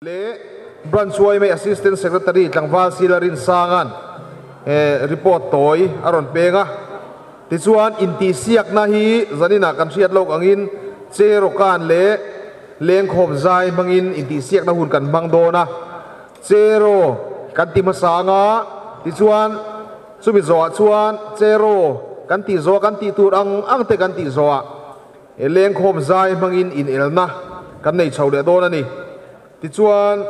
Leh Branch yma Assistant Secretary tlangval Sila Rinsanga'n report tawi a rawn peng a. Tichuan intihsiakna hi zaninah kan hriat lawk angin Cherokan leh Lengkhawm zai hmangin intihsiakna hun kan hmang dawn a. Chero kan ti hmasa anga tichuan chumi zawhah chuan Chero kan tih zawh kan tih tur ang ang te kan tih zawhah He lengkhawm zai hmangin inelna kan nei chho leh dawn a ni. Tichuan,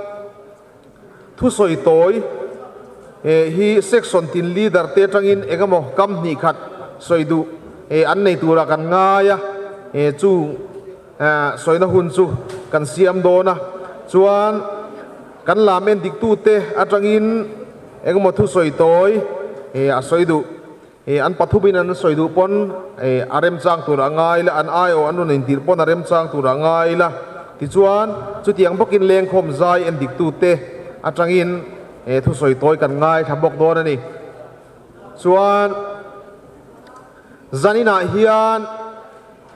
thusawi tawi hi section tin leader te atangin eng emaw kam hnih khat sawi duh an nei turah kan ngai a, chu sawina hun chu kan siam dawn a. Chuan, kan lam en diktute atangin eng emaw thusawi tawi a sawi duh. An pathumin an sawi duh pawn a remchang tur a ngai la, an aiawh an rawn intirh pawn a remchang tur a ngai la. Tichuan, chutiang bawkin lengkhawm zai en diktute atangin thusawi tawi kan ngaithla bawk dawn a ni. Chuan, zaninah hian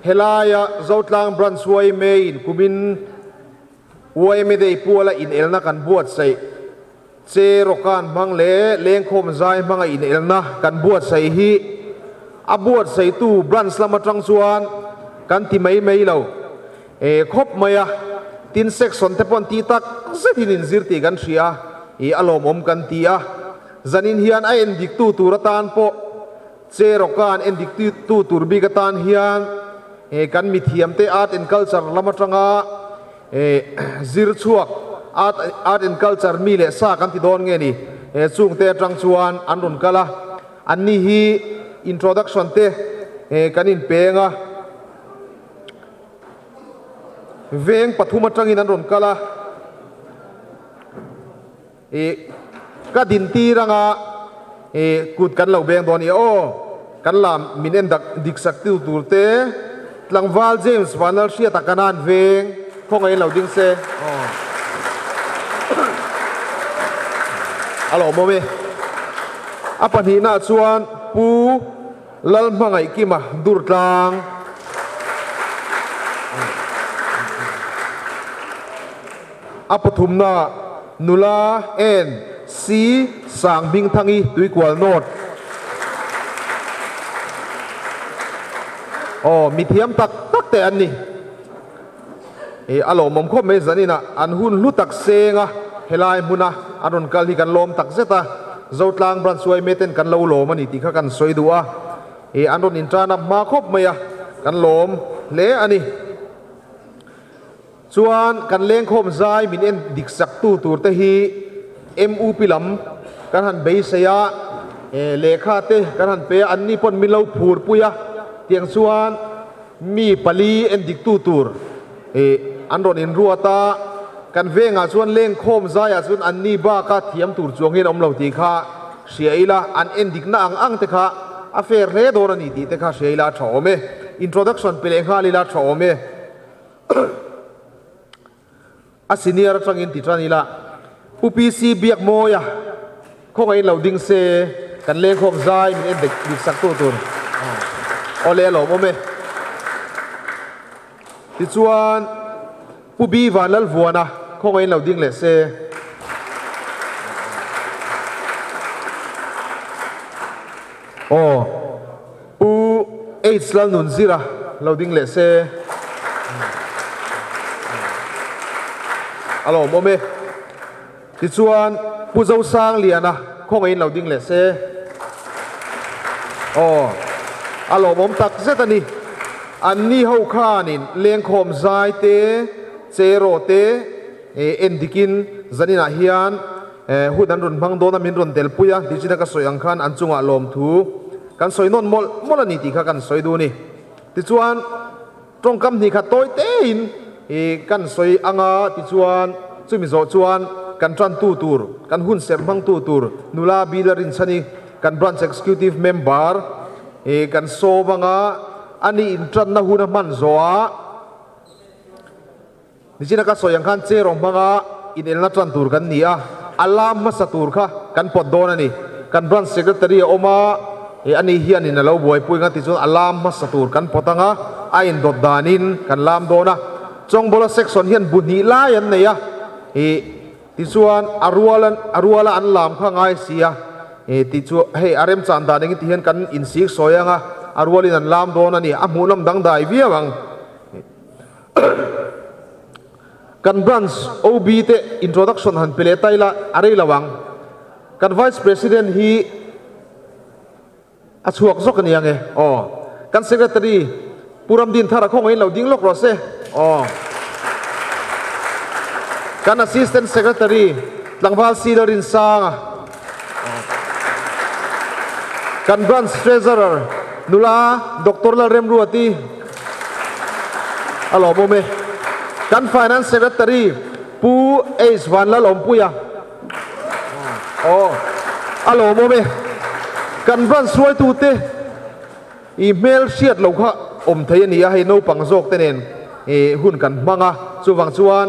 helaia Zotlang Branch YMA-in kumin YMA Day puala inelna kan buatsaih. Che rawkan hmang leh lengkhawm zai hmanga inelna kan buatsaih hi a buatsaihtu branch lam atang chuan kan ti mai mai lo e khawp mai a, tin section te pawh an ti tak zetin inzir tih kan hria i a lawmawm kan ti a, zanin hian a endiktu tur atan pawh che rawkan endiktu tur bik atan hian kan mithiamte art and culture lam atanga Zir chhuak, Art, Art and Culture mi leh sa kan ti dawn nge ni? He chungte atang chuan an rawn kal a, anni hi introduction te kan inpeng a, veng pathum atangin an rawn kal a, ka dintir anga kut kan lo beng dawn i aw, kan lam min en dak dik sak tu tur te tlangval James Vanlal hriata kanan veng khawngaih in lo ding se aw a lawmawm e. A pahnihna ah chuan Pu Lalhmangaihkima Durtlang. A pathumna nula en si sang hmingthangi Tuikual North. Aw mithiam tak tak te an ni. I a lawmawm khawp mai zaninah an hun hlu tak seng a, helai hmuna an rawn kal hi kan lawm tak zet a, Zotlang Branch yma ten kan lo lawm a ni tih kha kan sawi duh a, i an rawn intan a hma khawp mai a, kan lawm hle a ni. Chuan kan lengkhawm zai min en dik sak tu tur te hi MUP lam kan han beisei a, lehkha te kan han pe a, anni pawn min lo phur pui a, tiang chuan mi pali en dik tu tur an rawn inruat a, kan vengah chuan lengkhawm zaiah chuan anni baka thiam tur chuang hian awm lo tih kha hria ila, an en dikna ang ang te kha a fair hle dawn a ni tih te kha hria ila a tha awm e, introduction pe leh nghal ila a tha awm e. A senior atangin ti tan ila, Pu PC Biakmawia khawngaihin lo ding se, kan lengkhawm zai min en dik sak tu tur aw le a lawmawm e. Tichuan Pu B Vanlalvuana khawngaihin lo ding leh se. Aw. Pu H Lalnunzira lo ding leh se. A lawmawm e. Tichuan Pu Zosangliana khawngaihin lo ding leh se. Aw, a lawmawm tak zet a ni. Anni ho khanin lengkhawm zai te, cheraw te en dikin zaninah hian hun an rawn hmang dawn a, min rawn telpui a, tichina ka sawi ang khan an chungah lawmthu Kan sawi nawn mawlh mawlh a ni tih kha kan sawi duh a ni. Tichuan, tawngkam hnih khat tawi tein i kan sawi ang a, tichuan chumi zawh chuan kan tantu tur, kan hun serh hmangtu tur nula Bila Rinchhani, kan Branch Executive Member i kan sawm ang a, ani intanna hun a hman zawhah, Nichina ka sawi ang khan chair awm hmanga inelna tan tur kan ni a, a lam hmasa tur kha kan pawt dawn a ni. Kan Branch Secretary a awm a, he ani hianin a lo buaipui ang a tichuan a lam hmasa tur kan pawt ang a, a indawt danin kan lam dawn a. Chawngbawla section hian bu hnih lai an nei a, Ih tichuan a rual a ruala an lam kha ngai sia ih tih chu hei a remchan dan engin ti hian kan insik sawi ang a, a rualin an lam dawn a ni. A hmuhnawm dangdai viau ang. Kan branch OB te introduction han pe leh ta ila a rei lo ang. Kan Vice President hi a chhuak zawk a ni ang e. Aw. Kan Secretary Pu Ramdin Thara khawngaihin lo ding lawk rawh se. Aw. Kan Assistant Secretary Tlangval Sila Rinsanga. Aw. Kan Branch Treasurer Nula Doctor Lalremruati. A lawmawm e. Kan Finance Secretary Pu Ace Vanlalawmpuia. Aw, a lawmawm e. Kan branch hruaitute i hmel hriat lo kha awm thei a ni a, hei naupang zawk te nen i hun kan hmang a, chuvang chuan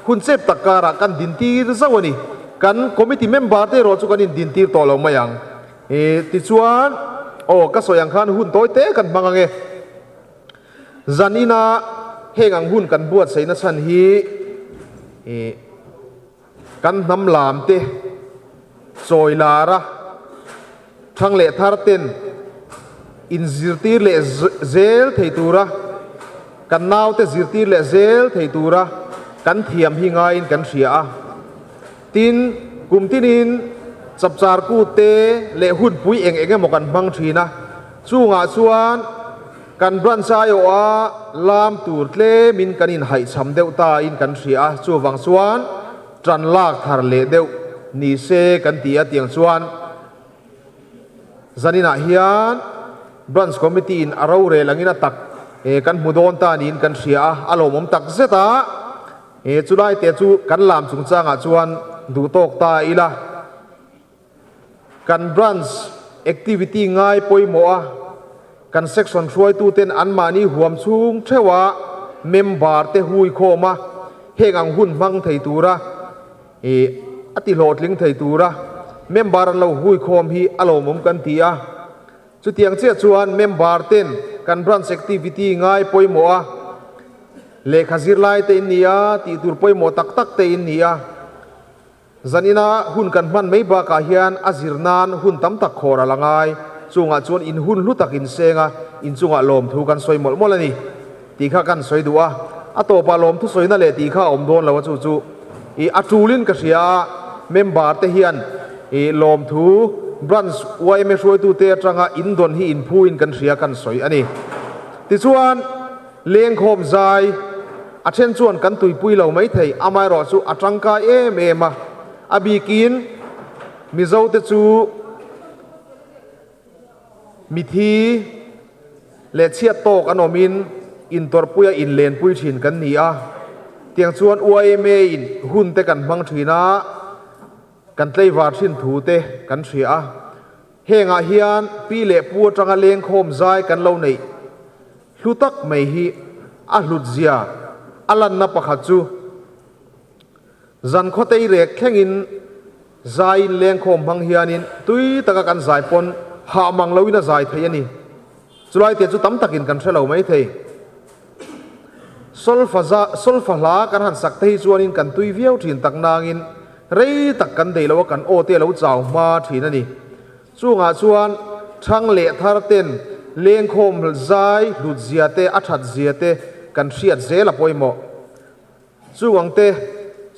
hun chep tak karah kan dintir zauh a ni. Kan committee member te erawh chu kan indintir tawh lo mai ang. I tichuan, aw ka sawi ang khan hun tawi te kan hmang ang e. Zan ina heng ang hun kan buatsaihna chhan hi i Kan hnam lam te chawi lar a, thang leh thar ten inzirtir leh zel thei tura, kan naute zirtir leh zel thei tura kan thiam hi ngaiin kan hria a. Tin, kum tinin chapchar kut te leh hunpui eng eng emaw kan hmang thin a, chungah chuan Kan branch aiawha lam tur tlemin kan inhaihchham deuh ta in kan hria a, chuvang chuan tan lak thar leh deuh ni se kan ti a, tiang chuan zaninah hian branch committee in a rorel angin a tak kan hmu dawn ta niin kan hria a, a lawmawm tak zet a, chulai te chu kan lam chungchangah chuan duhtawk ta ila. Kan branch activity ngai pawimawh a, kan section hruaituten anmahni huam chhung theuha member te hui khawm a, heng ang hun hmang thei tura ih a ti hlawhtling thei tura member an lo hui khawm hi a lawmawm kan ti a. Chutiang chiah chuan member ten kan branch activity ngai pawimawh a, lehkha zirlai te in ni a, tih tur pawimawh tak tak te in ni a. Zanina hun kan hman mai bakah hian a zir nan hun tam tak khawr a la ngai. Chungah chuan in hun hlu tak inseng a, inchungah lawmthu kan sawi mawlh mawlh a ni tih kha kan sawi duh a. A tawpah lawmthu sawina leh tih kha a awm dawn lo a, chu chu i a tulin ka hria a, member te hian i lawmthu branch yma hruaitute atanga in dawn hi inphuin kan hria kan sawi a ni. Tichuan. Lengkhawm zai a then chuan kan tuipui lo maithei, amaherawh chu a tangkai em em a, a bikin Mizote chu mithi leh chhiat tawk an awmin intawrhpuia inlenpui thin kan ni a, tiang chuan yma in hun te kan hmang thin a, kan tleivar thin thu te kan hria a, hengah hian pi leh pu atanga lengkhawm zai kan lo neih. Hlu tak mai hi a hlut zia a lanna pakhat chu zan khawtei rek thlengin zaiin lengkhawm hmang hianin tui taka kan zai pawn hah mang loin a zai thei a ni. Chulai te chu tam takin kan hre lo mai thei. Solfa za solfa hla kan han sak te hi chuanin kan tui viau thin tak nangin rei tak kan deih lo a kan aw te a lo chau hma thin a ni. Chungah chuan thang leh thar ten lengkhawm zai hlut zia te a that zia te kan hriat zel a pawimawh. Chung te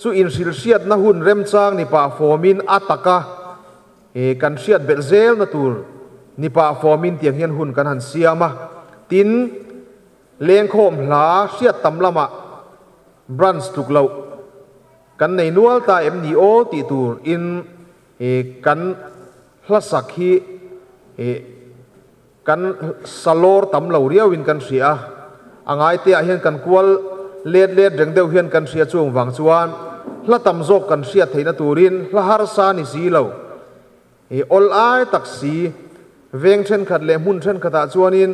chu inhrilhhriatna hun remchang ni pah fawmin a taka kan hriat belh zelna tur ni pah fawmin tiang hian hun kan han siam a. Tin, lengkhawm hla hriat tam lamah branch tluk loh kan nei nual ta em ni aw tih tur in I kan hlasak hi i kan salawr tam lo riauin kan hria a, a ngaite ah hian kan kual let let reng deuh hian kan hria chung vang chuan hla tam zawk kan hriat theihna turin hla harsa ni si lo i awl ai tak si veng thenkhat leh hmun thenkhatah chuanin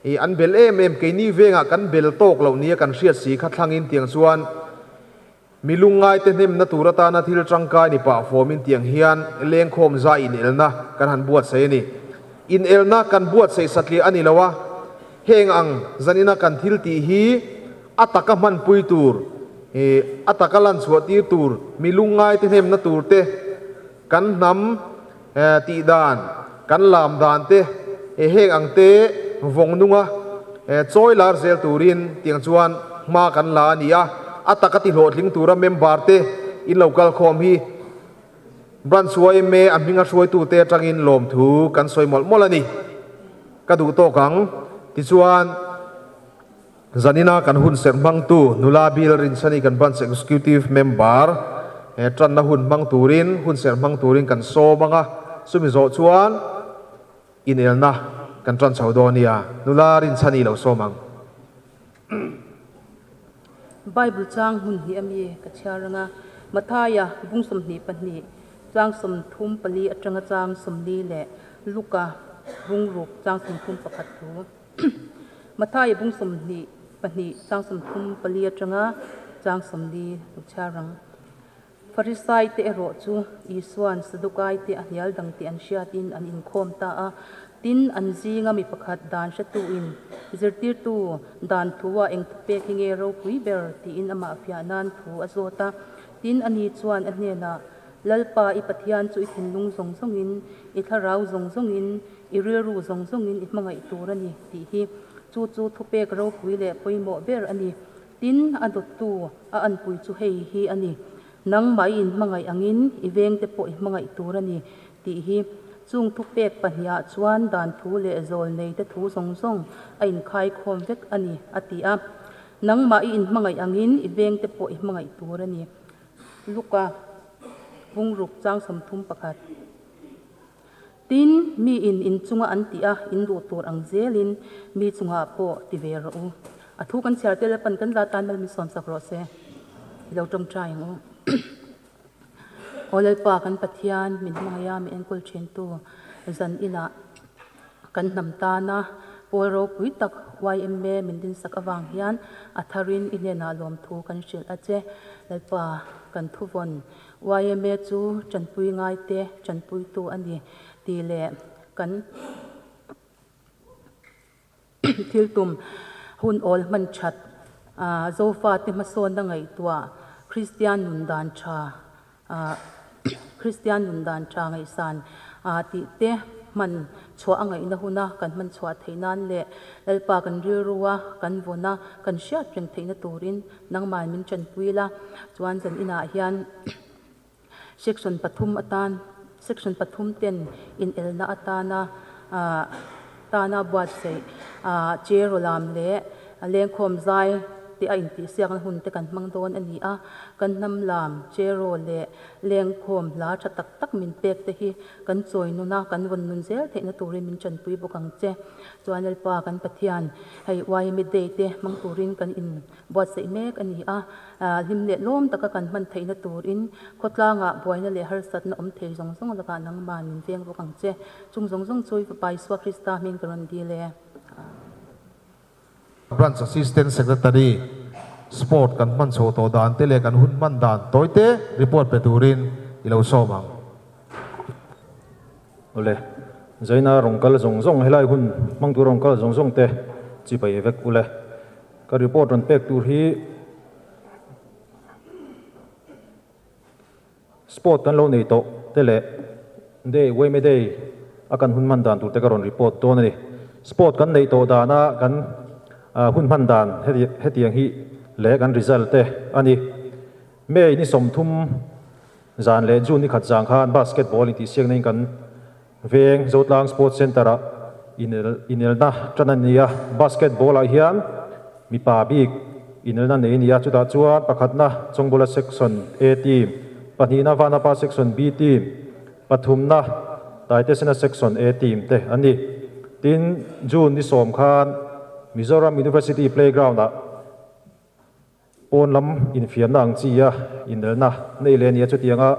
i an bel em em keini vengah kan bel tawk loh nia kan hriat si kha thlangin tiang chuan Mi lungngaite hnemna tur atana thil tangkai ni pah fawmin tiang hian lengkhawm zai inelna kan han buatsaih a ni. Inelna kan buatsaih satliah a ni lo a, heng ang zanina kan thil tih hi a taka hmanpui tur A taka lan chhuah tir tur, mi lungngaite hnemna tur te, kan hnam tih dan, kan lam dan te, heng ang te vawng nunga chawi lar zel turin tiang chuan hma kan la a ni a. A taka ti hlawhtling tura member te in lo kal khawm hi Branch yma a hminga hruaitute atangin lawmthu kan sawi mawlh mawlh a ni. Ka duh tawk ang. Tichuan. Zanina kan hun serh hmangtu nula Bill Rinchhani kan Branch Executive Member he tanna hun hmang turin hun serh hmang turin kan sawm ang a, chumi zawh chuan inelna kan tan chho dawn nia, nula Rinchhani lo sawm ang. Bible chang hmun hnih ami ka chhiar ang a, Mathaia bung 22 chang 34 atanga chang 40 leh Luka bung ruk chang 31 thu. Mathaia bung 22 chang 34 atanga chang 40 lo chhiar ang. Farisai te erawh chu Isuan Sadukai te a hnial dang tih an hriatin an inkhawm ta a. Tin, an zinga mi pakhat dan hretuin zirtirtu dan thua eng thupek hi nge ropui ber tiin amah fiah nan thu a zawt a. Tin, ani chuan a hnenah, Lalpa i Pathian chu i thinlung zawng zawngin, i thlarau zawng zawngin, I rilru zawng zawngin i hmangaih tur a ni tih hi chu chu thupek ropui leh pawimawh ber a ni. Tin, a dawttu a anpui chu hei hi a ni, Nangmah i inhmangaih angin i vengte pawh i hmangaih tur a ni tih hi. Chung thupek pahnihah chuan dan thu leh zawl neite thu zawng zawng a inkhaikhawm vek a ni, a ti a. Nangmah i inhmangaih angin i vengte pawh i hmangaih tur a ni. Luka bungruk chang 31. Tin, mi in in chunga an tih a, in duh tur ang zelin mi chungah pawh ti ve rawh u. A thu kan chhiar tel a pan kan la tan mal min sawmsak rawh se. I lo tawngtai ang u. Aw Lalpa kan Pathian min hmangaih a, min enkawl thintu zan inah kan hnam tana pawl ropui tak yma min dinsak avang hian a tharin i hnenah lawmthu kan hrilh a che. Lalpa kan thuvawn Yma chu tanpui ngaite tanpuitu a ni tih leh kan thil tum hun awl hman that Zofate hmasawnna ngaihtuah Kristian nun dan tha Kristian nun dan tha ngaihsan tih te hman chhuah a ngaihna huna kan hman chhuah theih nan leh Lalpa kan rilrua kan vawn a kan hriat reng theihna turin Nangmah min tanpui la, chuan zan inah hian section pathum atan section pathum ten inelna atana tana buatsaih chair rawlam leh lengkhawm zai te a intihsiakna hun te kan hmang dawn a ni a, kan hnam lam chair rawl leh lengkhawm hla tha tak tak min pek te hi kan chawi nun a, kan vawn nun zel theihna turin min tanpui bawk ang che. Chuan Lalpa kan Pathian hei YMA Day te hmang turin kan in buatsaih mek a ni a, hlim leh lawm taka kan hman theihna turin khawtlangah buaina leh harsatna awm thei zawng zawng lakah nangman min veng bawk ang che. Chung zawng zawng chu i Fapa Isua Krista hming ka rawn dil e. Branch Assistant Secretary, Sport kan hman chho tawh dan te leh kan hun hman dan tawite report pe turin i lo sawm ang. Awle, Zaina rawn kal zawng zawng helai hun hmangtu rawn kal zawng zawng te chibai vek ule. Ka report rawn pek tur hi sport kan lo nei tawh te leh day Weme day a kan hun hman dan tur te ka rawn report dawn a ni. Sport kan neih tawh dana kan hun hman dan hetiang hi leh kan result te a ni. May ni 30 zan leh June ni khat zang khan basketball intihsiakna in kan veng Zotlang Sports Centre ah inelna tan a ni a. Basketball ah hian mipa bik inelna nei a ni a, chutah chuan pakhatna Chawngbola Section A team, pahnihna Vanapa Section B team, pathumna Taitesena Section A team te an ni. Tin, June ni 10 khan Mizoram University Playground ah Pawn lam infiamna ang chi a inelna nei leh a ni a, chutianga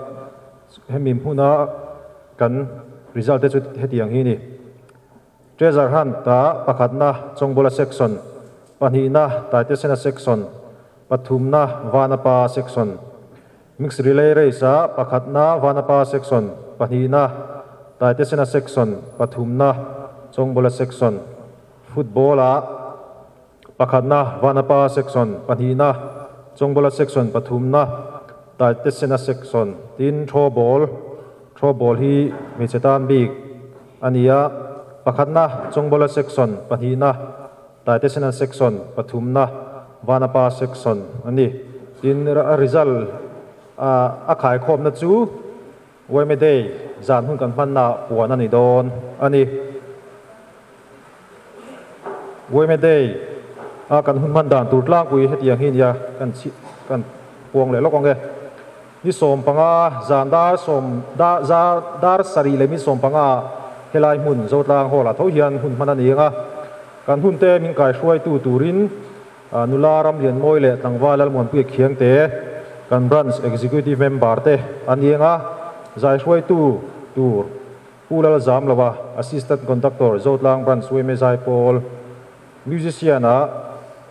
hemi hmuna kan result te chu hetiang hi a ni. Treasure Hunt ah pakhatna Chawngbola Section, pahnihna Taitesena Section, pathumna Vanapa Section, Mixed Relay Race ah pakhatna Vanapa Section, pahnihna Taitesena Section, pathumna Chawngbola Section, Football ah Pakhatna, Vanapa Section, pahnihna, Chawngbawla section pathumna, Taitesena section, tin throw ball, throw ball hi hmeichhe tan bik a ni a, pakhatna Chawngbawla section, pahnihna Taitesena section, pathumna Vanapa section a ni. Tin a result a khaikhawmna chu Yma Day zan hun kan hmanna puan a ni dawn a ni. Yma Day a kan hun hman dan tur tlangpui hetiang hi nia kan kan puang leh lawk ang e. Ni 15 zan dar sawm dar za dar sarih leh min 15 helai hmun Zotlang Hall ah tho hian hun hman a ni ang a. Kan hun te min kaihruaitu turin Nula Ramlianmawi leh Tlangval Lalmuanpuia Khiangte kan Branch Executive Member te an ieng a, zaihruaitu tur Pu Lalzamlova, Assistant Conductor, Zotlang Branch yma Zaipawl, Musician ah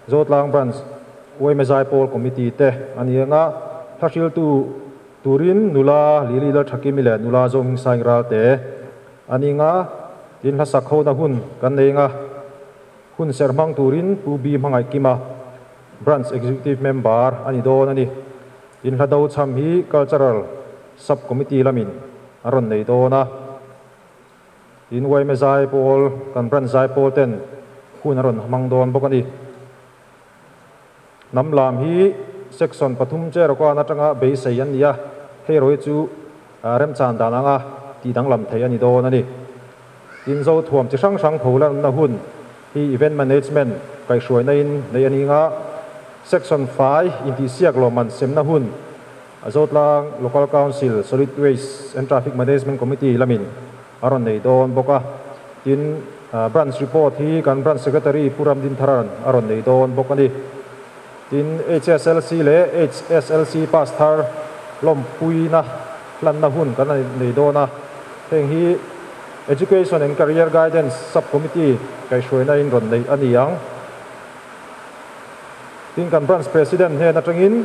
Zotlang Branch yma Zaipawl Committee te an ieng a, hlahriltu turin Nula Lily Lalthakimi leh Nula Zohmingsaing Ralte an ieng a, tin hlasak hona hun kan nei ang a. Hun serh hmang turin Pu B Hmangaihkima, Branch Executive Member a ni dawn a ni. Tin hla do chham hi Cultural Sub Committee lamin a rawn nei dawn a. Tin yma Zaipawl, kan Branch Zaipawl ten hun a rawn hmang dawn bawk a ni. Hnam lam hi Section pathum Cherokan atanga beisei an ni a, hei erawh hi chu remchan dan anga tih danglam thei a ni dawn a ni. Tin Zothuam chi hrang hrang pholanna hun hi Event Management kaihhruaina in neih a ni nga, Section fai intihsiak lawmman semna hun Zotlang Local Council Solid Waste and Traffic Management Committee lamin a rawn nei dawn bawk a, tin Branch report hi kan Branch Secretary Pu Ramdinthara'n a rawn nei dawn bawk a ni. Tin HSLC leh HSLC pass thar lawmpuina hlanna hun kan nei dawn a, heng hi Education and Career Guidance Sub-Committee kaihhruaina in rawn neih a ni ang. Tin kan Branch President hnen atangin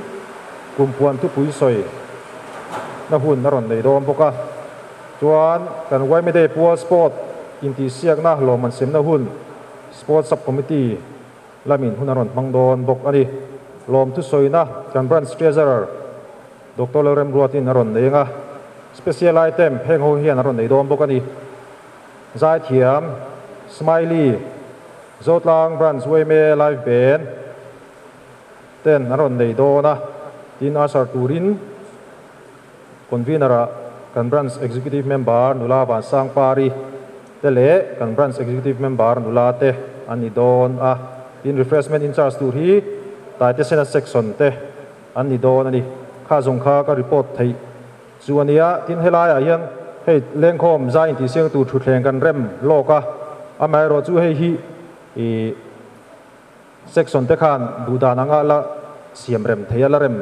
kumpuan thupui sawi na hun a rawn nei dawn bawk a. Chuan kan yma Day Pual Sport intihsiakna lawmman semna hun Sport Sub-Committee lamin hun a rawn hmang dawn bawk a ni. Lawm thusawina kan Branch Treasurer Doctor Lalremruatin a rawn nei ang a, Special item heng ho hian a rawn nei dawn bawk a ni. Zaithiam, Smiley, Zotlang Branch yma Live Band ten an rawn nei dawn a, tin usher turin Convener ah kan Branch Executive Member nula Vansangpari te leh kan Branch Executive Member nula te an ni dawn a, tin Refreshment in charge tur hi Taitesena Section te an ni dawn a ni. Kha zawng kha ka report theih chu a nia. Tin helaiah hian hei lengkhawm zai intihsiang tur thutthleng kan rem lawk a, amaherawh chu hei hi ih section te khan duhdan anga la siam rem thei a, la rem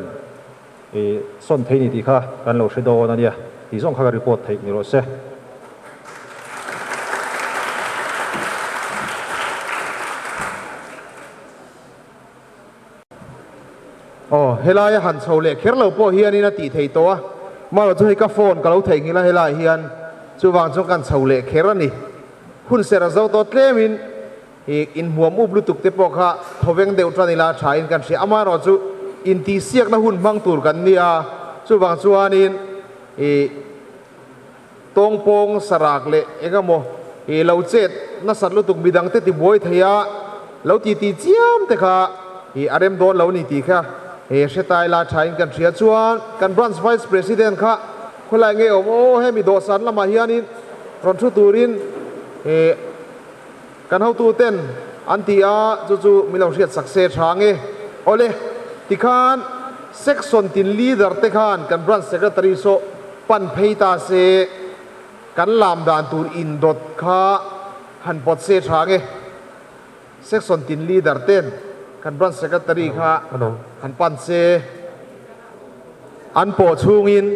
ih sawn thei ni tih kha kan lo hre dawn a nia tih zawng kha ka report theih ni rawh se. Aw, helaia han chho leh kher lo pawh hianin a tih thei tawh a, marawh chu hei ka phone ka lo theihnghilh a helaiah hian chuvang chuan kan chho leh kher a ni. Hun ser a zo tawh tlemin i inhmuam up lutuk te pawh kha thawveng deuh tan ila thain kan hria. Amaherawh chu intihsiakna hun hmang tur kan nia, chuvang chuanin i Tawngpawng sarak leh eng emaw i lo chet nasat lutuk midang te tibuai thei a, lo ti ti chiam te kha i a rem dawn lo ni tih kha he hre tai la thain kan hria. Chuan kan Branch Vice President kha khawilai nge awm aw hemi dawhsan lamah hianin rawn thu turin i kan hotu ten an ti a, chu chu min lo hriat sak se tha nge. Awle, tikhan Section tin Leader te khan kan Branch Secretary saw Pan phei ta se, kan lam dan tur indawt kha han pawt se tha nge. Section tin leader ten kan branch secretary kha han pan se. An pawh chhungin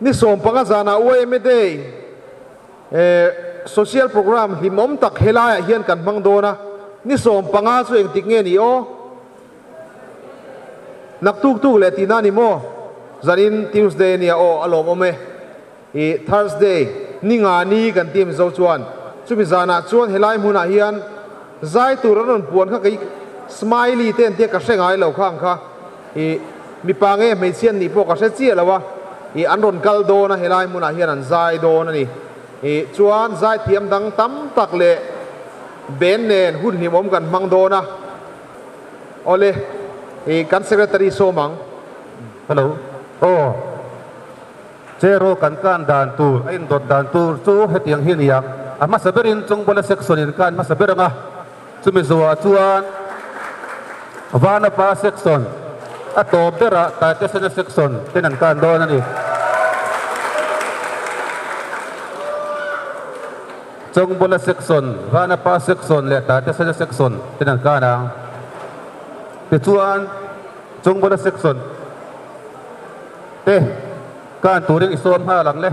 ni 15 zanah yma Day social program hlimawm tak helaiah hian kan hmang dawn a, ni 15 chu engtik nge ni aw? Naktuk tuk leh tihna a ni maw? Zanin Tuesday a nia aw, a lawmawm e. I Thursday, ni nga ni kan ti Mizo chuan. Chumi zanah chuan helai hmunah hian zai tur an rawn puan kha kei Smiley te an tia ka hre ngai lo kha ang kha. I mipa nge hmeichhia an nih pawh ka hre chiah lo a, i an rawn kal dawn a helai hmunah hian an zai dawn a ni. I chuan zaithiam dang tam tak leh band nen hun hlimawm kan hmang dawn a. Awle, i kan secretary sawm ang. Hello. Aw. Cheraw kan kan dan tur, a indawt dan tur chu hetiang hi a ni ang. A hmasa berin Chawngbuala section in kan hmasa ber ang a, chumi zawhah chuan Vanapa section, a tawp berah Taitesena section ten an kan dawn a ni. Chawngbuala section, Vanapa section leh Taitesena section ten an kan ang. Tichuan Chawngbuala section te kan turin i sawm nghal ang le.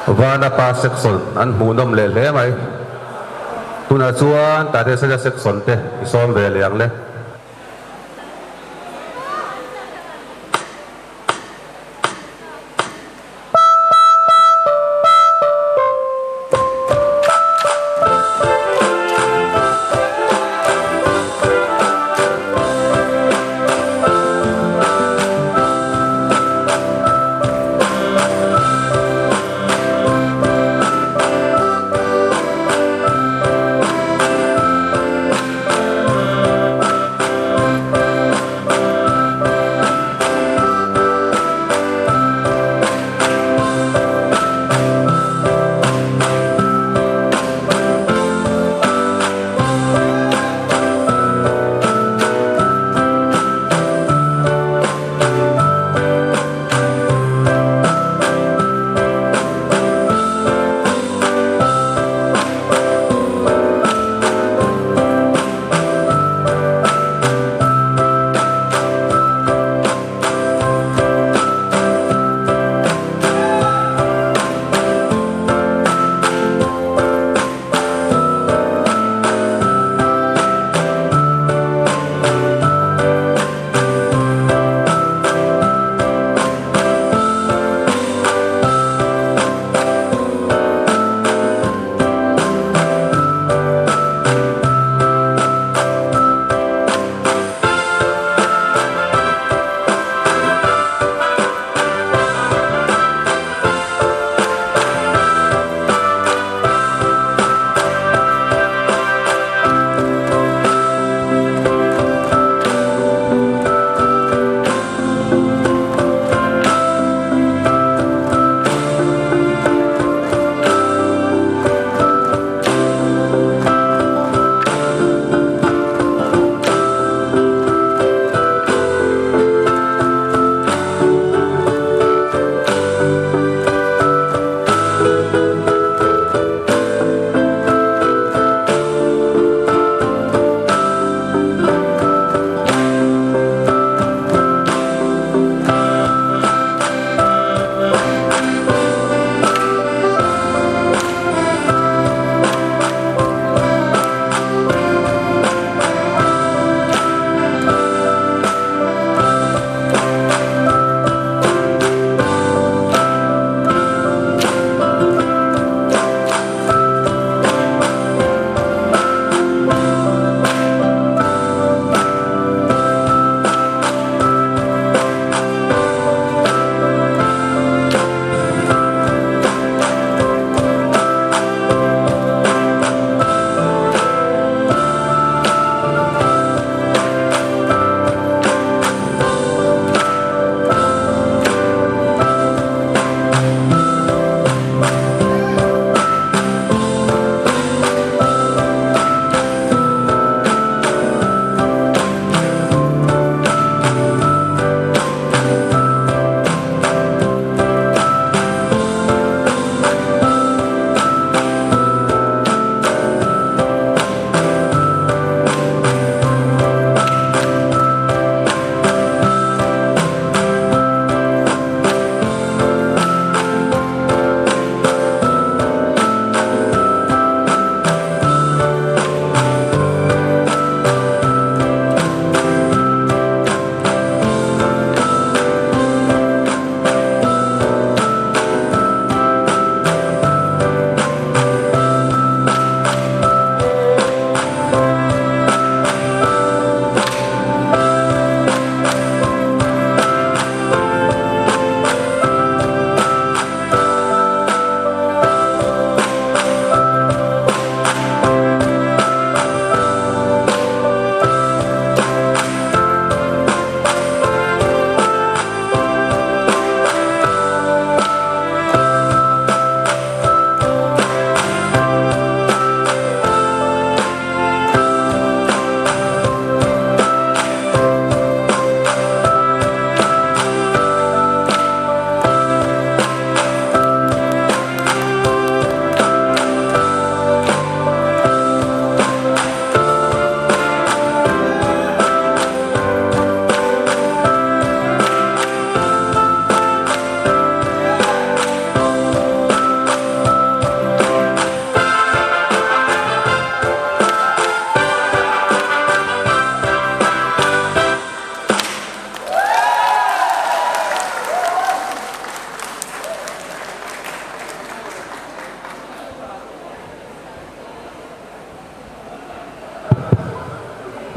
Vanapa section an hmuhnawm leh hle mai. Tunah chuan Tatesela section te i sawm ve leh ang le.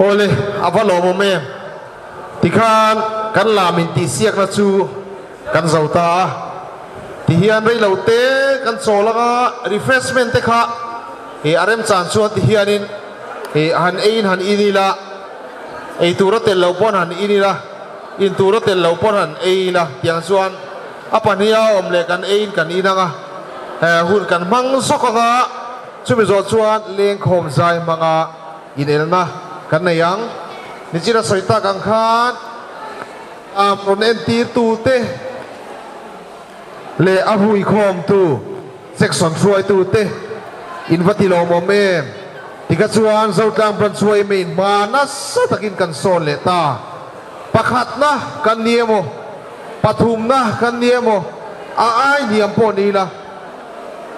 Awle, a va lawmawm em? Tikhan kan lam intihsiakna chu kan zo ta a, tihian reilo te kan chawl anga refreshment te kha ih a remchan chuan tihianin ih han eiin han in ila, ei tura tel loh pawn han in ila, in tura tel loh pawn han ei ila tiang chuan a pahniha awm leh kan eiin kan in anga hun kan hmang zawk anga chumi zawh chuan lengkhawm zai hmanga Inelna kan nei ang. Nichina sawi tak ang khan a rawn entirtute leh a huikhawmtu section hruaitute in va ti lawmawm em? Tikha chuan Zotlang Branch yma in hma nasa takin kan sawn leh ta. Pakhatna kan ni emaw, pathumna kan ni emaw, a ai hniam pawh ni ila.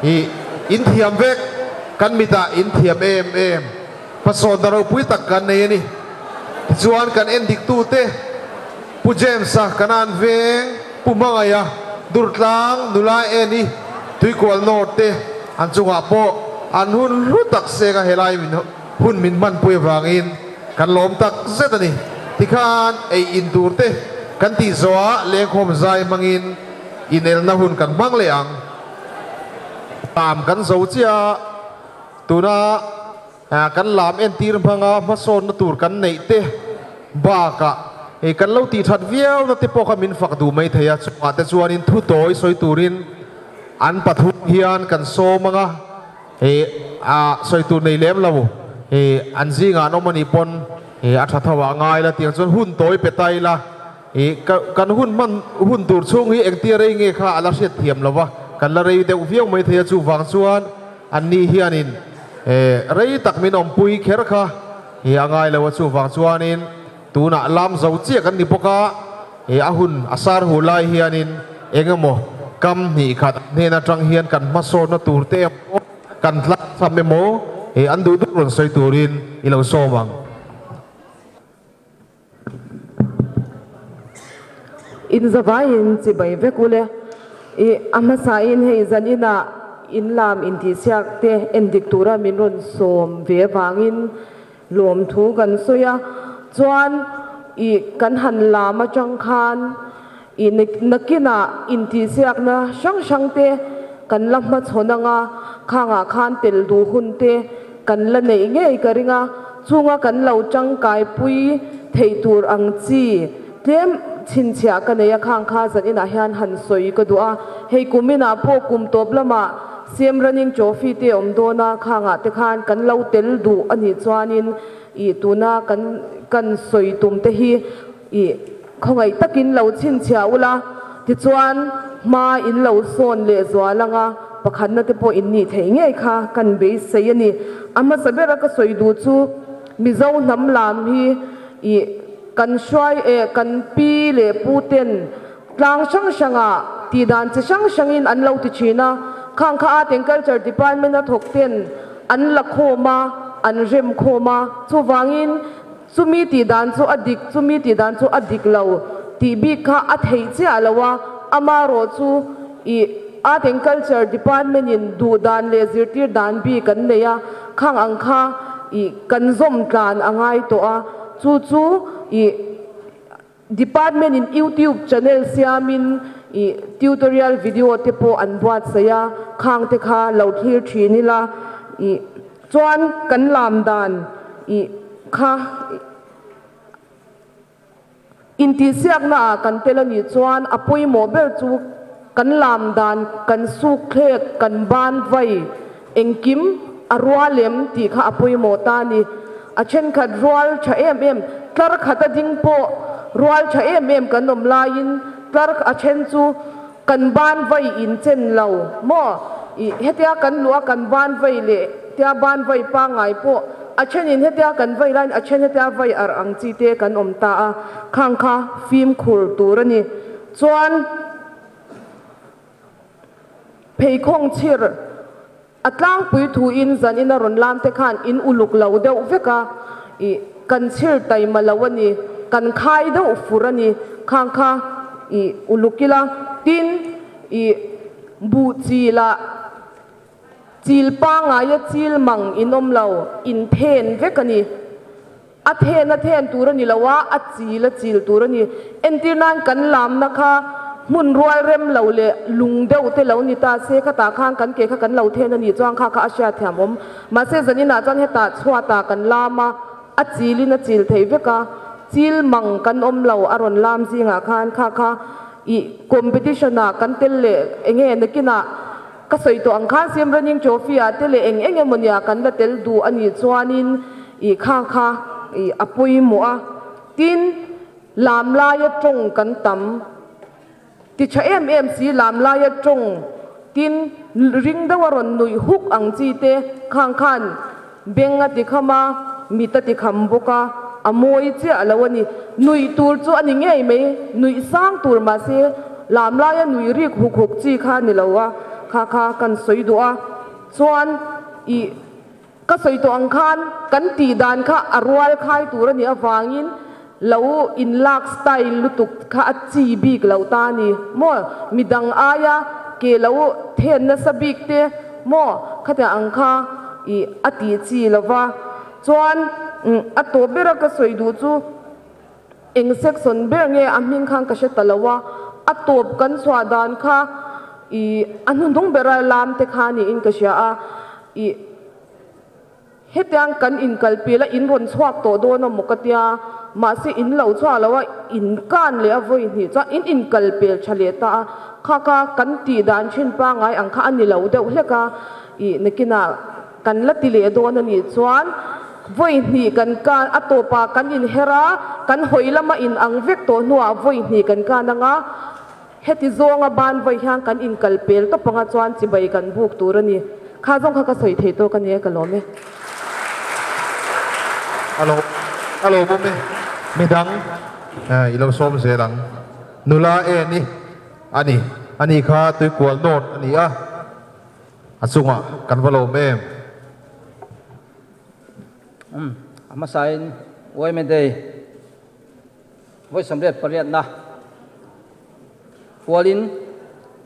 Hi in thiam vek, kan mitah in thiam em em. Hmasawnna ropui tak kan nei a ni. Tichuan kan en diktute, Pu James-a Kanan Veng, Pu Hmangaia, Durtlang, Nula Eni, Tuikual North te an chungah pawh an hun hlu tak seng a helai min hun min hmanpui avangin kan lawm tak zet a ni. Tikhan ei in tur te kan tih zawhah lengkhawm zai hmangin inelna hun kan hmang leh ang. Lam kan zo chiah a, tuna kan lam entir hmanga hmasawnna tur kan neih te bakah hei kan lo tih that viauna te pawh kha min fak duh mai thei a, chungah te chuanin thu tawi sawi turin an pathum hian kan sawm ang a, hei sawi tur nei lem lo hei an zingah an awm anih pawn hei a tha tho ah ngai la tiang chuan hun tawi pe ta ila. Ih, kan hun hman hun tur chhung hi engtia rei nge kha a la hriat thiam lo va, kan la rei deuh viau mai thei a, chuvang chuan anni hianin rei tak min awmpui kher kha ih a ngai lo a, chuvang chuanin tunah lam zo chiah kan ni bawk a, ih a hun a sar hu lai hianin eng emaw kam hnih khat hnen atang hian kan hmasawnna tur te emaw kan tlangcham emaw ih an duh duh rawn sawi turin i lo sawm ang. In zavaiin chibai vek ule. I a hmasain hei zaninah in lam intihsiak te endik tura min rawn sawm ve avangin lawmthu kan sawi a. Chuan i kan han lam atang khan i nakinah intihsiakna hrang hrang te kan la hmachhawn anga khangah khan tel duh hun te kan la neih ngei ka ring a, chunga kan lo tangkaipui theih tur ang chi tlem chhinchhiah ka nei a, khang kha zan inah hian han sawi ka duh a, hei kum inah pawh kum tawp lamah CM Running Trophy te awm dawn a, khangah te khan kan lo tel duh a nih chuanin ih tuna kan kan sawi tum te hi ih khawngaih takin lo chhinchhiah ula, tichuan hma in lo sawn leh zual anga pakhatna te pawh in nih theih ngei kha kan beisei a ni. A hmasa bera ka sawi duh chu Mizo hnam lam hi ih kan hruai eh kan pi leh pu ten tlang hrang hrangah tih dan chi hrang hrangin an lo ti thin a, khang kha Art and Culture Department a thawk ten an la khawm a, an rem khawm a, chuvangin Chumi tih dan chu a dik, chumi tih dan chu a dik lo tih bik kha a theih chiah lo a, amarawh chu ih Art and Culture Department in duh dan leh zirtir dan bik an nei a, khang ang kha ih kan zawm tlan a ngai tawh a, chu chu ih Department in YouTube channel siamin ih tutorial video te pawh an buatsaih a, khang te kha lo thlir thin ila ih chuan kan lam dan ih kha intihsiakna ah kan tel a nih chuan a pawimawh ber chu kan lam dan kan suk thlek kan ban vai Engkim a rual em tih kha a pawimawh ta a ni. A thenkhat rual tha em em, tlar khat a ding pawh rual tha em em kan awm laiin tlar a then chu kan ban vai in chen lo maw? Ih, hetia kan luh a kan ban vai leh tia ban vai pangngai pawh a thenin hetia kan vai laiin a then hetia vai arh ang chi te kan awm ta a, khang kha fimkhur tur a ni. Chuan. Pheikhawng chhir a tlangpui thuin zanin a rawn lam te khan in uluk lo deuh vek a, ih kan chhir taima lo a ni, kan khai deuh fur a ni, khang kha ih uluk ila, tin ih buh chilah chil pangaia chil mang in awm lo, in phen vek a ni. A then a then tur a ni lo a, a chil a chil tur a ni. Entir nan kan lamna kha hmun rual rem lo leh lung deuh te lo ni ta se, khatah khan kan ke kha kan lo then a nih chuan kha kha a hriat thiam awm. Mahse zaninah chuan hetah chhuatah kan lam a, a chilin a chil thei vek a, chil mang kan awm lo a rawn lam zingah khan kha kha ih competition ah kan tel leh enge nakinah Ka sawi tawh ang khan Sim Running Trophy ah te leh eng eng emaw nia kan la tel duh a nih chuanin ih kha kha ih a pawimawh a, tin lam laia tawng kan tam ti tha em em si lam laia tawng tin ring deuh a rawn nuih huk ang chi te khang khan beng a ti kham a, mit a ti kham bawk a, a mawi chiah lo a ni. Nuih tur chu a ni ngei mai, nuih sang tur mahse lam laia nuih rik huk huk chi kha a ni lo a, kha kha kan sawi duh a. Chuan ih ka sawi tawh ang khan kan tih dan kha a rual khai tur a nih avangin lo inlak style lutuk kha a chi bik loh ta a ni maw? Midang aia ke lo then nasa bik te maw? Khatiang ang kha ih a tih chi lo va. Chuan a tawp bera ka sawi duh chu eng section ber nge a hming khan ka hre ta lo a, a tawp kan chhuah dan kha ih a hnuhnung bera lam te kha niin ka hria a ih. Hetiang kan inkalpil a, in rawn chhuak tawh dawn a maw ka tia, mahse in lo chhuak lo a, in kan leh a vawi hnih chuan in inkalpel tha leh ta a, kha kha kan tih dan thin pangngai ang kha a ni lo deuh hlek a, ih nakinah kan la ti leh dawn a nih chuan vawi hnih kan kan a tawpah kan inher a, kan hawi lama in ang vek tawh hnuah vawi hnih kan kan ang a, Heti zawnga ban vawi hian kan inkal pel tawp anga chuan chibai kan buk tur a ni. Kha zawng kha ka sawi thei tawk a ni e, ka lawm e. A lo a lawmawm e, midang i lo sawm zel ang. Nula en i a ni, a ni kha tuikual nawt a ni a, a chungah kan va lawm em. Umm, a hmasain Uaime Day. Vawi 88na pualin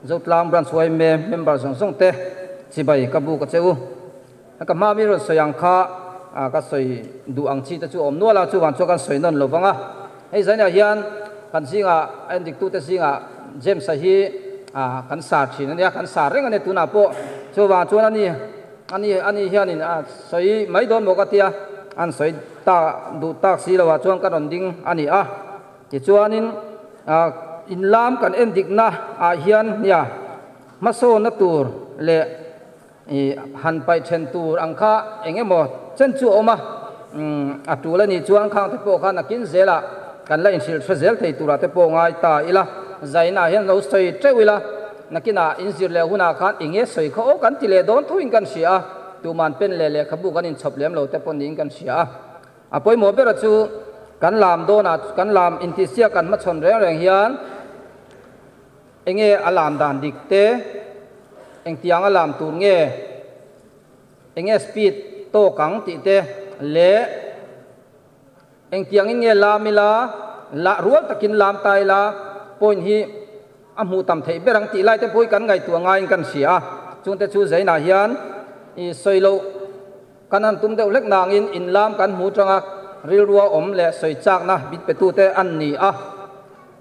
Zotlang Branch yma member zawng zawng te chibai ka buk a che u. Ka hma mi rawn sawi ang kha ka sawi duh ang chi te chu a awm nual a, chuvang chuan kan sawi nawn lo vang a. Hei zainah hian kan zingah a endiktute zingah James-a hi kan sar thin a nia, kan sar reng a nia tunah pawh. Chuvang chuan ani Ani ani hianin a sawi mai dawn maw ka tia, an sawi ta duh tak si loah chuan ka rawn ding a ni a. Tichuanin in lam kan en dikna ah hian nia hmasawnna tur leh han paih then tur ang kha eng emaw chen chu a awm a, a tul a nih chuan khang te pawh kha nakin zelah kan la inhrilh hre zel thei turah te pawh ngai ta ila, zainah hian lo sawi teuh ila. Nakinah inzir leh hunah khan eng nge sawi khaw aw kan ti leh dawn thuin kan hria a, tuman pen leh lehkhabu kan inchhawp lem lo te pawh niin kan hria a. A pawimawh bera chu kan lam dawnah kan lam intihsiak kan hmachhawn reng reng hian eng nge a lam dan dik te, engtiang a lam tur nge, eng nge speed tawk ang tih te leh Engtiangin nge lam ila, lah rual takin lam ta ila, point hi a hmuh tam theih ber ang tih lai te pawh hi kan ngaihtuah ngaiin kan hria a. Chungte chu Zainah hian i sawi loh kan han tum deuh hlek nangin inlam kan hmu tanga rilrua awm leh sawi chakna bit petute an ni a.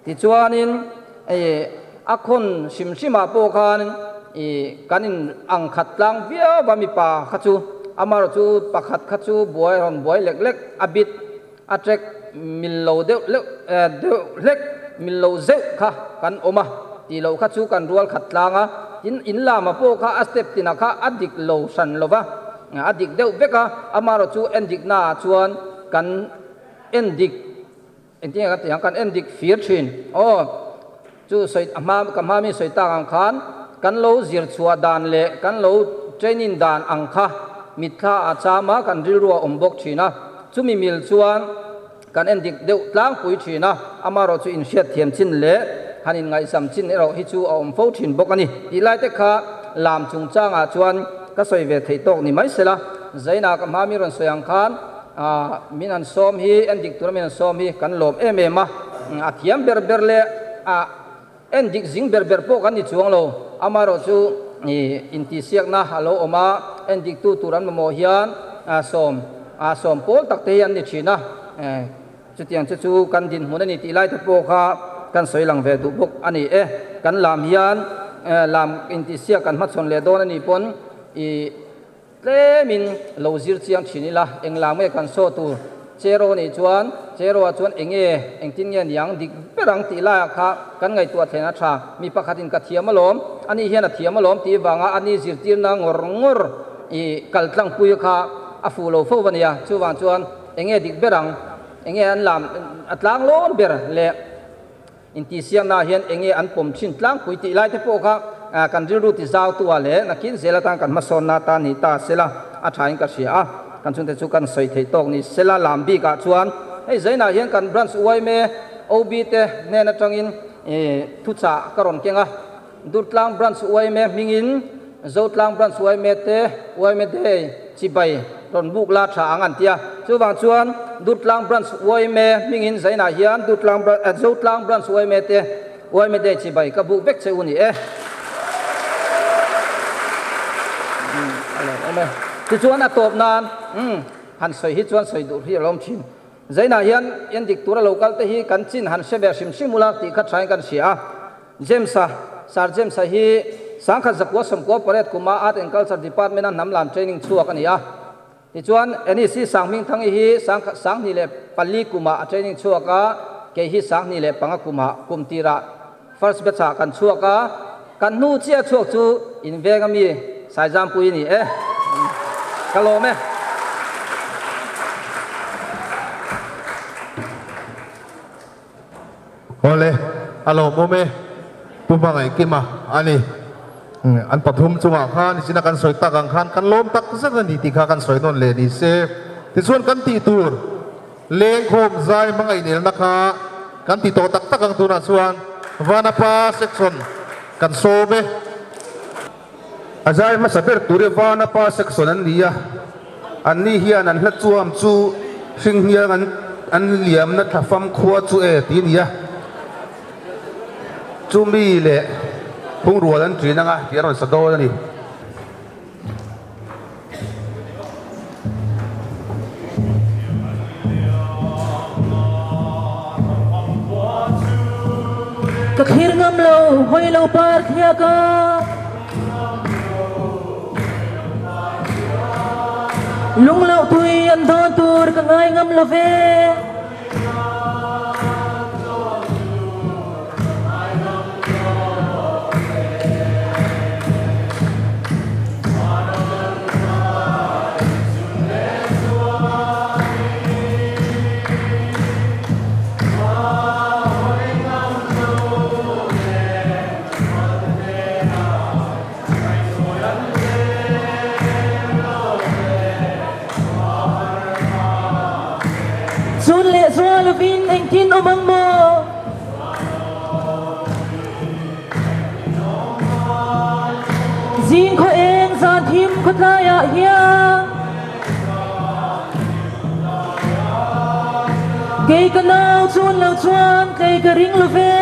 Tichuanin i a khawn hrim hrimah pawh khan i kan in ang khat tlang viau va mipa kha chu amaherawh chu pakhat kha chu buai rawn buai lek lek a bit a trek mil lo deuh leuh deuh hlek mil lo zeuh kha kan awm a tih loh kha chu kan rual khat tlang a tin in lama pawh kha a step tinah kha a dik lo hran lo va a dik deuh vek a amaherawh chu en diknaah chuan kan en dik Engtin nge kan tih ang? Kan en dik fir thin. Aw, chu sawi a hma ka hma mi sawi tak ang khan kan lo zir chhuah dan leh kan lo training dan ang kha mitthla a cham a, kan rilru a awm bawk thin a. Chumi mil chuan kan en dik deuh tlangpui thin a, amaherawh chu inhriat thiam chin leh han inngaihsam chin erawh hi chu a awm fo thin bawk a ni. Tih lai te kha lam chungchangah chuan ka sawi ve theih tawk ni mai sela, Zaina ka hma mi rawn sawi ang khan Min han sawm hi, en dik tura min han sawm hi kan lawm em em a, a thiam ber ber leh a en dik zing ber ber pawh kan ni chuang lo. Amaherawh chu intihsiakna a lo awm a, en diktu tur an mamawh hian sawm sawm pawl tak te hi an ni thin a. Chutiang chu chu kan dinhmun a ni tih lai te pawh kha kan sawi lang ve duh bawk a ni e. Kan lam hian lam intihsiak kan hmachhawn leh dawn a nih pawn i tlemin lo zir chiang thin ila, eng lam nge kan saw tur Cheraw nih chuan Cheraw ah chuan eng nge engtin nge niang dik ber ang tih laiah kha kan ngaihtuah thlen a tha. Mi pakhatin ka thiam alawm, ani hian a thiam alawm tih vanga ani zirtirna ngawr ngawr i kal tlangpui kha a fuh lo fo a nia. Chuvang chuan Eng nge dik ber ang? Eng nge an lam a tlang lawn ber le? Intihsiaknaah hian eng nge an pawm thin tlangpui tih lai te pawh kha kan rilru ti zautua leh nakin zel atan kan hmasawnna atan ni ta sela a thain ka hria a. Kan chhungte chu kan sawi theih tawk ni sela lam bikah chuan hei zainah hian kan branch yma OB te hnen atangin thuchah ka rawn keng a. Durtlang Branch yma hmingin Zotlang Branch yma te yma Day chibai rawn buk la tha ang an ti a. Chuvang chuan Durtlang Branch yma hmingin zainah hian Durtlang Zotlang Branch yma te yma Day chibai ka buk vek che u ni e. Tichuan a tawp nan han sawi hi chuan sawi duh hi a lawm thin. Zainah hian endik tura lo kal te hi kan chin han hre ve hrim hrim ula tih kha thain kan hria a. James-a, Sir James-a hi sangkhat zakua sawmkua pariat kuma Art and Culture Department-a hnam lam training chhuak a ni a. Tichuan, NEC Sanghmingthangi hi sanghnih leh pali kumah a training chhuak a, kei hi sanghnih leh panga kumah kum tirah first batch-ah kan chhuak a, kan hnu chiah chhuak chu inveng a mi Saizampui a ni e. Ka lawm e. Awle, a lawmawm e, Pu Hmangaihkima a ni. An pathum chungah khan nichin a kan sawi tak ang khan kan lawm tak zet a ni tih kha kan sawi nawn leh ni se. Tichuan kan tih tur lengkhawm zai hmangaih nelna kha kan ti tawh tak tak ang tunah chuan Vanapa section kan sawm e. A zai hmasa ber tur hi Vanapa section an ni a, anni hian an hla chuam chu hringhniang an an liamna thlafam khua chu e tih a ni a, chumi leh phungrual an ṭin anga tih a rawn sa dawn a ni. Ka thlir ngam lo hawi lo par thliak a. Lung loh tui an dawn tur ka ngai ngam lo ve. Chun leh zual lovin engtin awm ang maw? Zing khaw eng zan thim khawtlaiah hian Kei ka nau chun lo chuan tlei ka ring lo ve.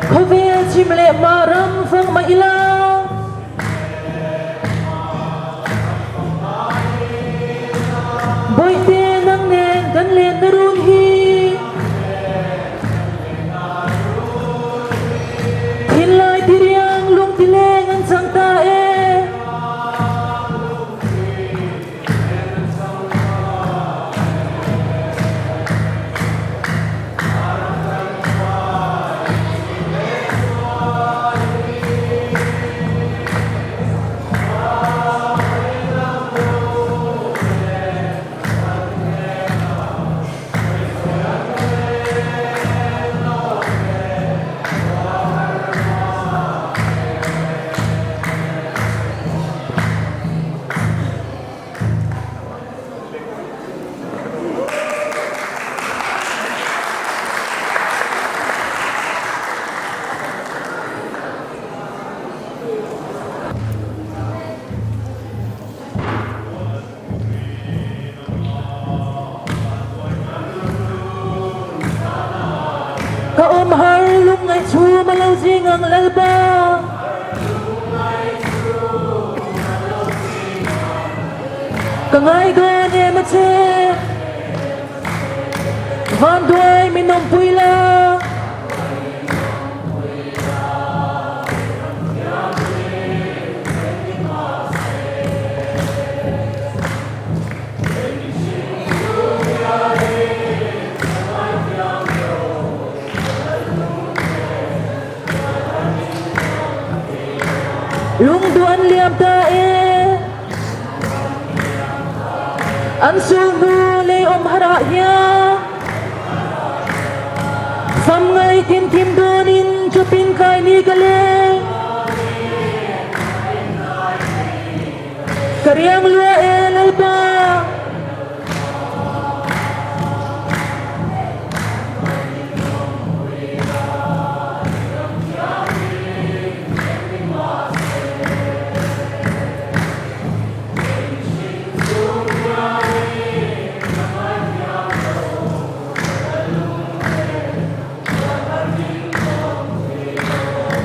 Khawvel chim leh. Lungngaih chhum a lo zing ang Lalpa. Ka ngai dawn em a che. Vanduai min awmpui la. Lungduh an liam ta e. An sulhnu lei awm har ah hian Fam ngai tin thim dawn in chawpin kai ni ka leng. Ka riang lua e Lalpa.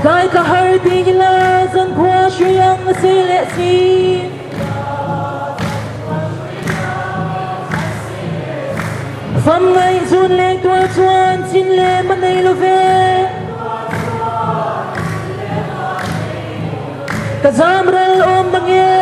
Tlai ka har ti ila zankhua hriang a si leh si. Fam ngaih zun leng tuar chuan chin lem a nei lo ve. Ka zam ral awm mange.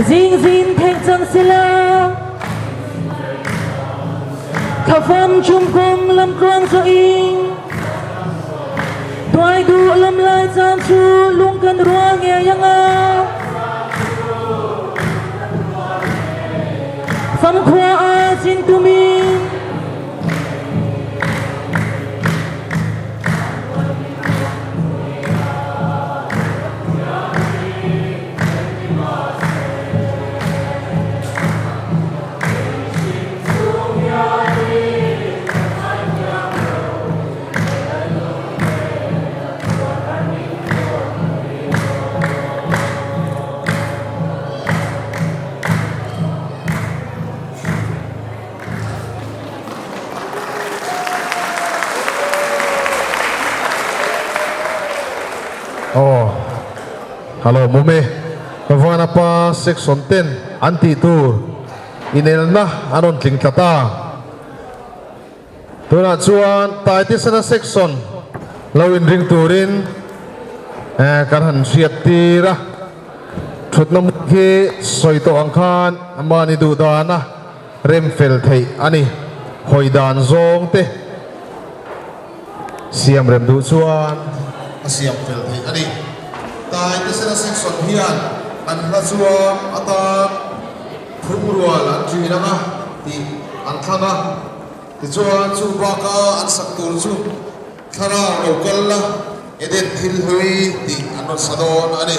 Zing zin theih cang sila Thlafam chung kong lamtluang zawh in Tuai duh lam lai caan cu lung kan rual ngei anga Famkhua ah zin tumin Aw hello mawm e Vanapa section ten an tih tur inelna an rawn tling tlat a tunah chuan Taitisana section lo inring turin kan han hriat tir a. Thutna hmun khi sawi tawh ang khan mahni duh dana rem fel theih a ni. Hawi dan zawng te siam rem duh chuan a siam fel theih a ni. Taitesena section hian an hla chuang atan thumrual an ṭin ang a tih an thlang a. Tichuan chu baka an sak tur chu Thlarau lo kal la, Eden thil hlui tih an rawn sa dawn a ni.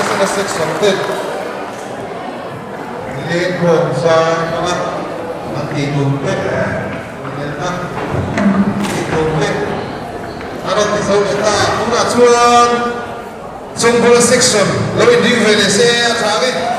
Taitesena section ten lengkhawm zai hmanga an tih tum te inelna tih tum te a rawn ti zo leh ta. Tunah chuan Chawngkawla section lo inring ve leh se a tha ang e.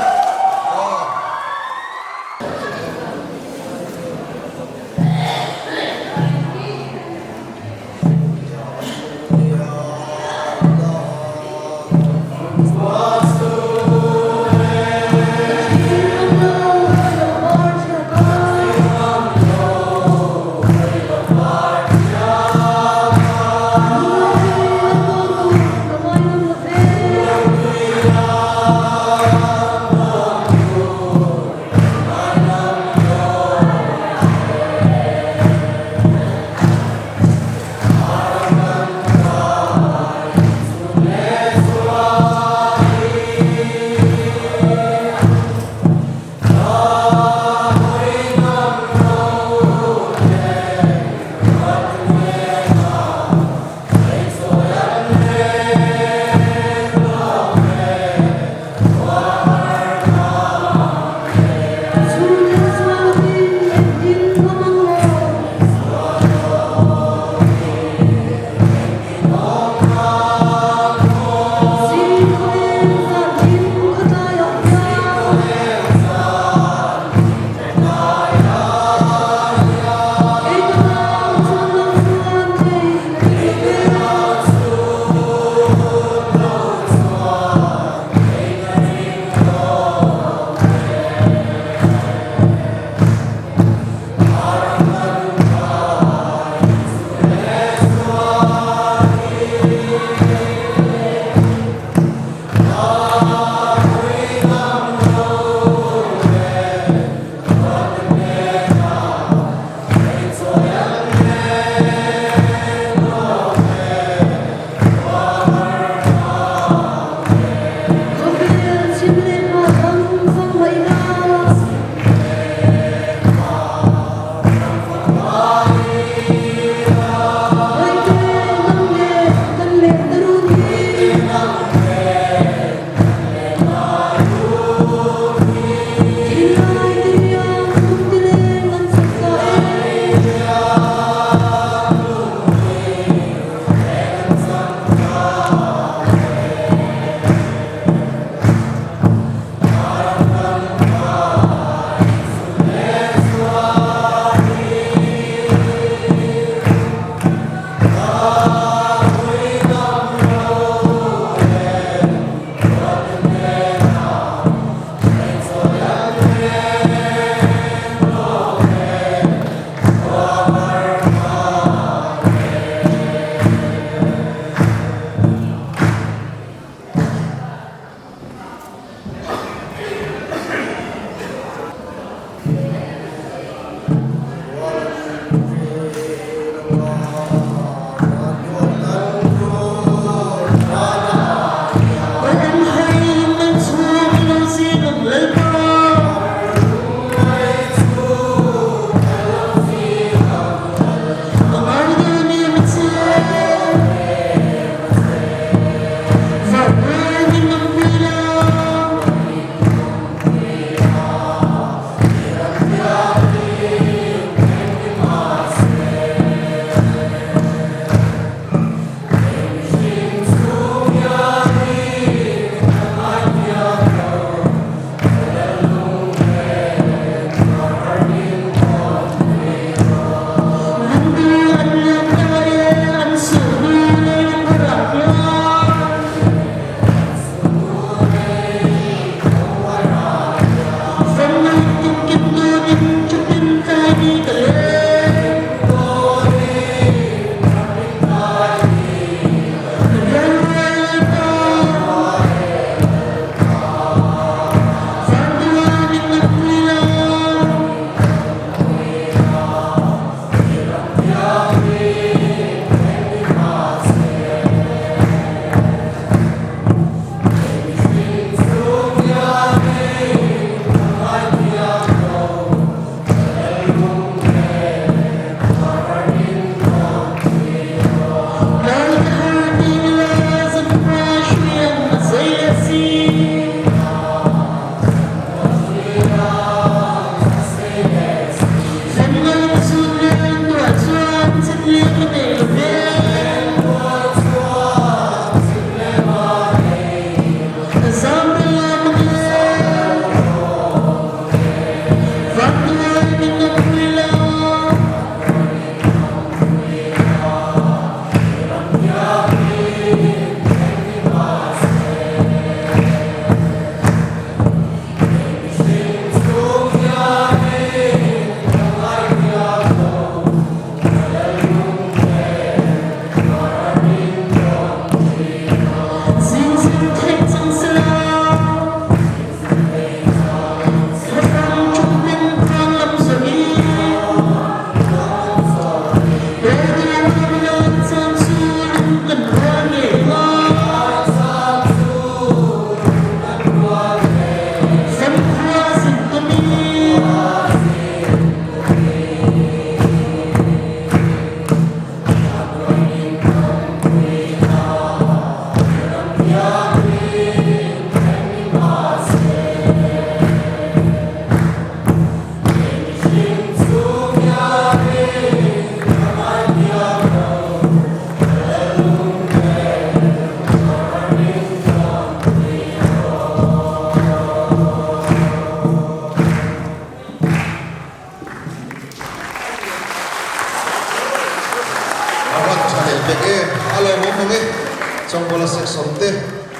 Chawngbola section te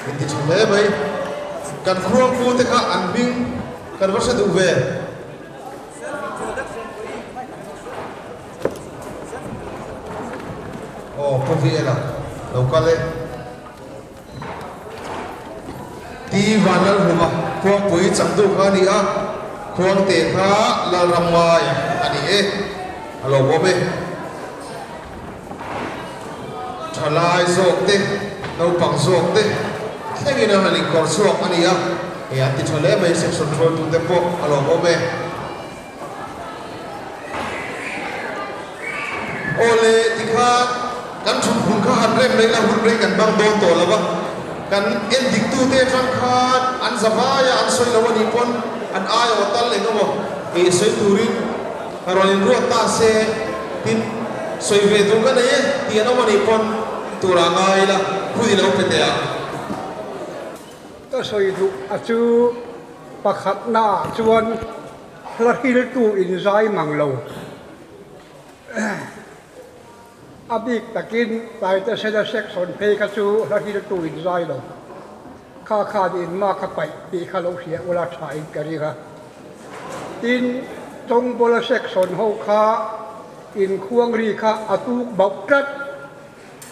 in ti tha hle mai. Kan khuangpu te kha an hming kan va hre duh ve. Aw Pu Vela lo kal e. Ti Vanlalhluma Khuangpui changtu kha a ni a, Khuangte kha Lalramngaia a ni e, a lo bawm e. Thalai zawk te, naupang zawk te thlengin a han inkawr chhuak a ni a, hei an ti tha hle mai, section hruaitute pawh a lo awm e. Aw le, tikhan kan thut hun kha han rem mai la, hun rei kan bang dawn tawh lo va, kan en diktute atang khan an za vaia an sawi lo a nih pawn an aiawh tal eng emaw ih sawi turin rawn inruat ta se, tin sawi ve tur ka nei e tih an awm a nih pawn turah ngai ila hun i lo pe teh ang. Ka sawi duh a chu pakhatna ah chuan hla hriltu inzai mang lo. A bik takin Taitesena section phei kha chu hla hriltu inzai lo. Kha khan in ma ka paih tih kha lo hria ula tha in ka ring a. Tin, Chawngbawla section ho kha inkhuang ri kha a tuk bauh tlat.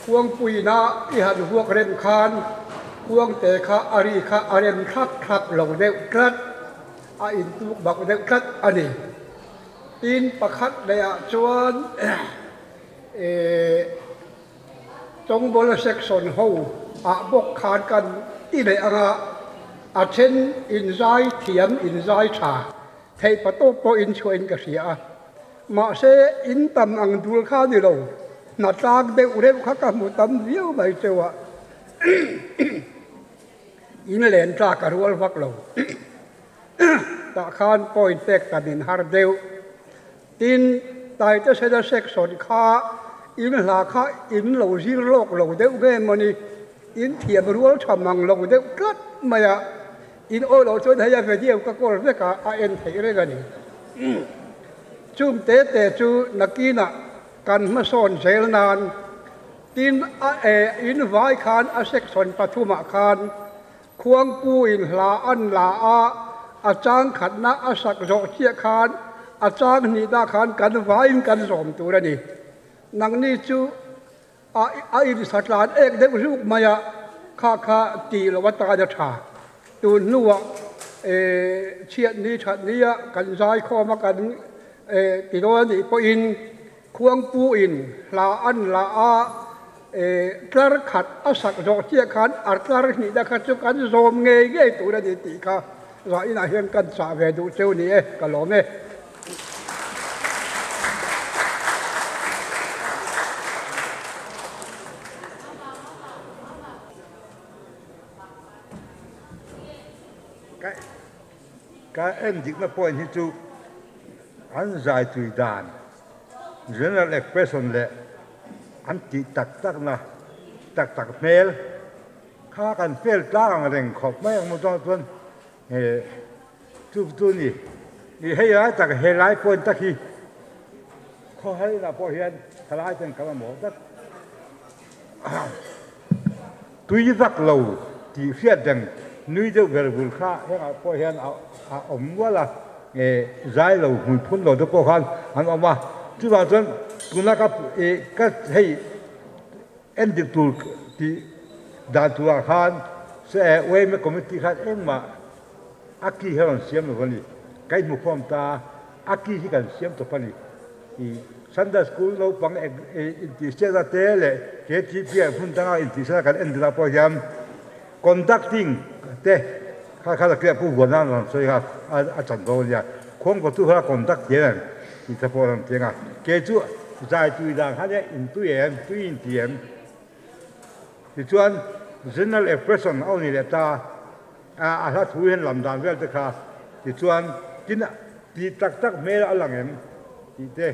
Khuangpuina i han vuak rem khan khuangte kha a ri kha a rem thlap thlap lo deuh tlat, a intuk bak deuh tlat a ni. Tin, pakhat lehah chuan eh Chawngbawla section ho ah bawk khan kan ti leh ang a, a then inzai thiam inzai tha theih patawp pawh inchhuahin ka hria a. Mahse, in tam ang dul kha ni lo, hna tlak deuh reuh kha ka hmu tam viau mai cheu a, in len tlak a rual vak lo. Tah khan point pek tam in har deuh. Tin, Taitesena section kha in hla kha in lo zir lawk lo deuh nge mawni, in thiam rual tha mang lo deuh tlat mai a, In aw loh chuan hei a video ka call vek a, a en theih reng a ni. Chung te te chu nakinah kan hmasawn zel nan tin a e in vai khan a section pathumah khan Khuangpu in hla an la a, a chang khatna a sak zawh chiah khan a chang hnihna khan kan vaiin kan zawm tur a ni. Nangni chu A a insatlan ek deuh hluk mai a, kha kha tih loh atan a tha. Tun hnuah chhiat ni that nia kan zaikhawm a kan ti dawn a nih pawhin Khuangpu in hla an la a, tlar khat a sak zawh chiah khan a tlar hnihna kha chu kan zawm ngei ngei tur a ni tih kha zah inah hian kan chah ve duh cheu ni e, ka lawm e. Ka en dikna point hi chu an zai tui dan, general expression leh an tih tak takna, tak tak hmel kha kan fel tlang ang reng khawp mai ang maw chuan He chu chu ni ni hei lai tak he lai point tak hi khawhai lah pawh hian thalai ten kan mamawh tak tui vak lo tih hriat reng nui deuh ber bul kha hengah pawh hian a awm nual a e zai lo hmui phun lo te pawh khan an awm a chuvang chuan tuna ka e ka hei En dik tur tih dan turah khan yma committee khan engmah a key hi a rawn siam lo a ni. Ka inhmukhawm ta a, a key hi kan siam tawp a ni. I Sunday School naupang intihsiakna te leh KTP ah hmun danga intihsiakna kan en deuhah pawh hian conducting te kha kha la pu Vuana an rawn sawi kha a chanvo a nia. Khuangkawtu kha conduct thiam em tih te pawh a rawn tiang a. Kei chu zai tui dan kha nia intui em, tui inti em tichuan general expression a awm ni leh ta a, a hla thu hian lam dan vel te kha tichuan tin tih tak tak hmel a lang em tih te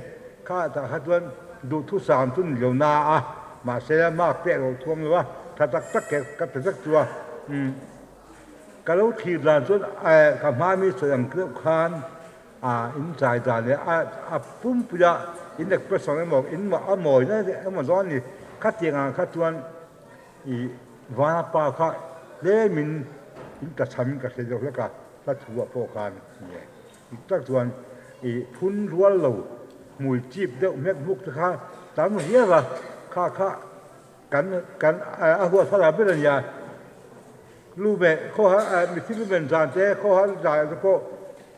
kha tah kha chuan duhthusam chu ni lo na a, mahse mark pek lo thuam lo a, tha tak tak ke ka pe vek chu a. Ka lo thlir dan chuan ka hma mi sawi ang deuh khan in zai dan leh a pumpuia in expression emaw in a mawina emaw dawn a ni. Khatiang ang kha chuan i Vana pa kha tlemin in ka chhamin ka hre deuh hlek a, hla thu ah pawh khan nge dik tak chuan i phun rual lo hmui chip deuh hmek hmuk te kha tam riau a, kha kha kan kan a huat thar ah ber a nia. Lume khawhar mithi lumen zan te khawhar zai te pawh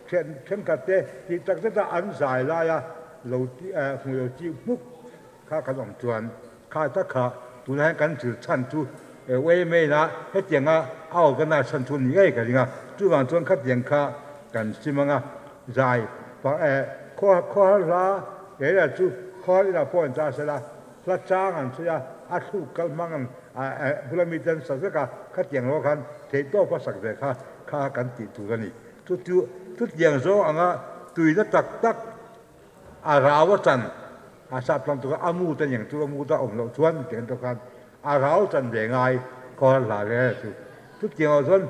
thian thenkhat te tih tak zet a an zai laia lo hmu lo chih hmuk kha kan awm chuan kha tak kha tunah hian kan zir chhan chu YMA na hetianga a organize chhan chu ni ngei ka ring a, chuvang chuan khatiang kha kan sim anga zai khawhar hla kei chu khawhar inah pawh an ta sela hla chang an sawi a, a thluk kal hmang an bula mite an sak vek a, khatiang lo khan theihtawp a sak ve kha kha kan tih tur a ni. Chu chu chutiang zawng anga tuina tak tak a rau a chan a sap tlang tuk a, a mut a niang chu a mut a awm loh chuan tiang tawk khan a rau chan ve ngai khawhar hla ve chu. Chutiang ah chuan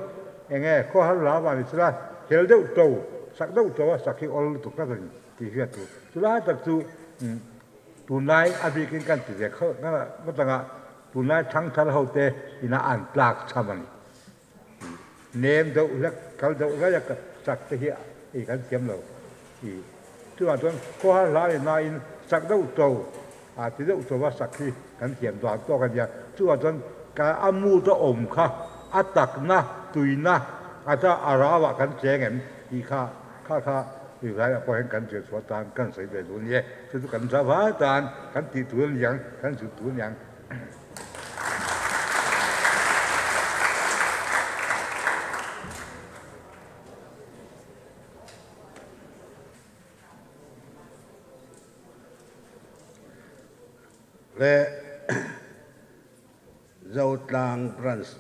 eng nge khawhar hla vang ni sela hel deuh to sak deuh to a sak hi awl lutuk tlat a ni tih hriat tur. Chulai tak chu Tunlai a bikin kan ti ve kho ngawt ang a, tunlai thangthar hote ina an tlak cham a ni. Nem deuh hlek, kal deuh raih a chak te hi ei kan thiam lo. I chuvang chuan khawhar hla leh nain chak deuh to, a ti deuh to a sak hi kan thiam dan tawk a nia. Chuvang chuan ka a mood a awm kha a takna, tuina a ta a rauah kan cheng em tih kha kha kha Israel-ah pawh hian kan zir chhuah tan kan sawi ve duh a ni e. Chu chu kan zava tan kan tih tur a ni ang, kan zir tur a ni ang. Le Zotlang Branch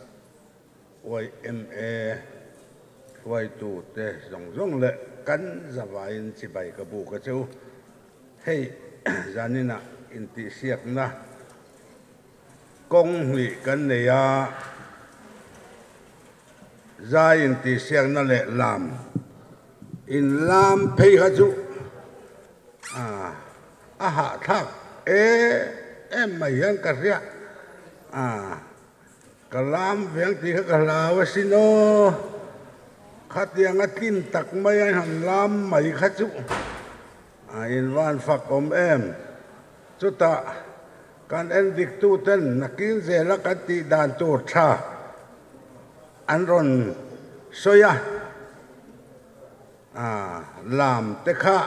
yma hruaitute zawng zawng leh kan zavaiin chibai ka buk a chu. Hei zaninah intihsiakna kawng hnih kan nei a, zai intihsiakna leh lam in lam phei kha chu a hahthlak em em mai hian ka hria. Ka lam veng tih kha ka hlau asin aw. Khatiang a tlin tak mai a han lam mai kha chu a invan fak awm em. Chutah kan en dik tu ten nakin zela kan tih dan tur tha an rawn sawi a, lam te kha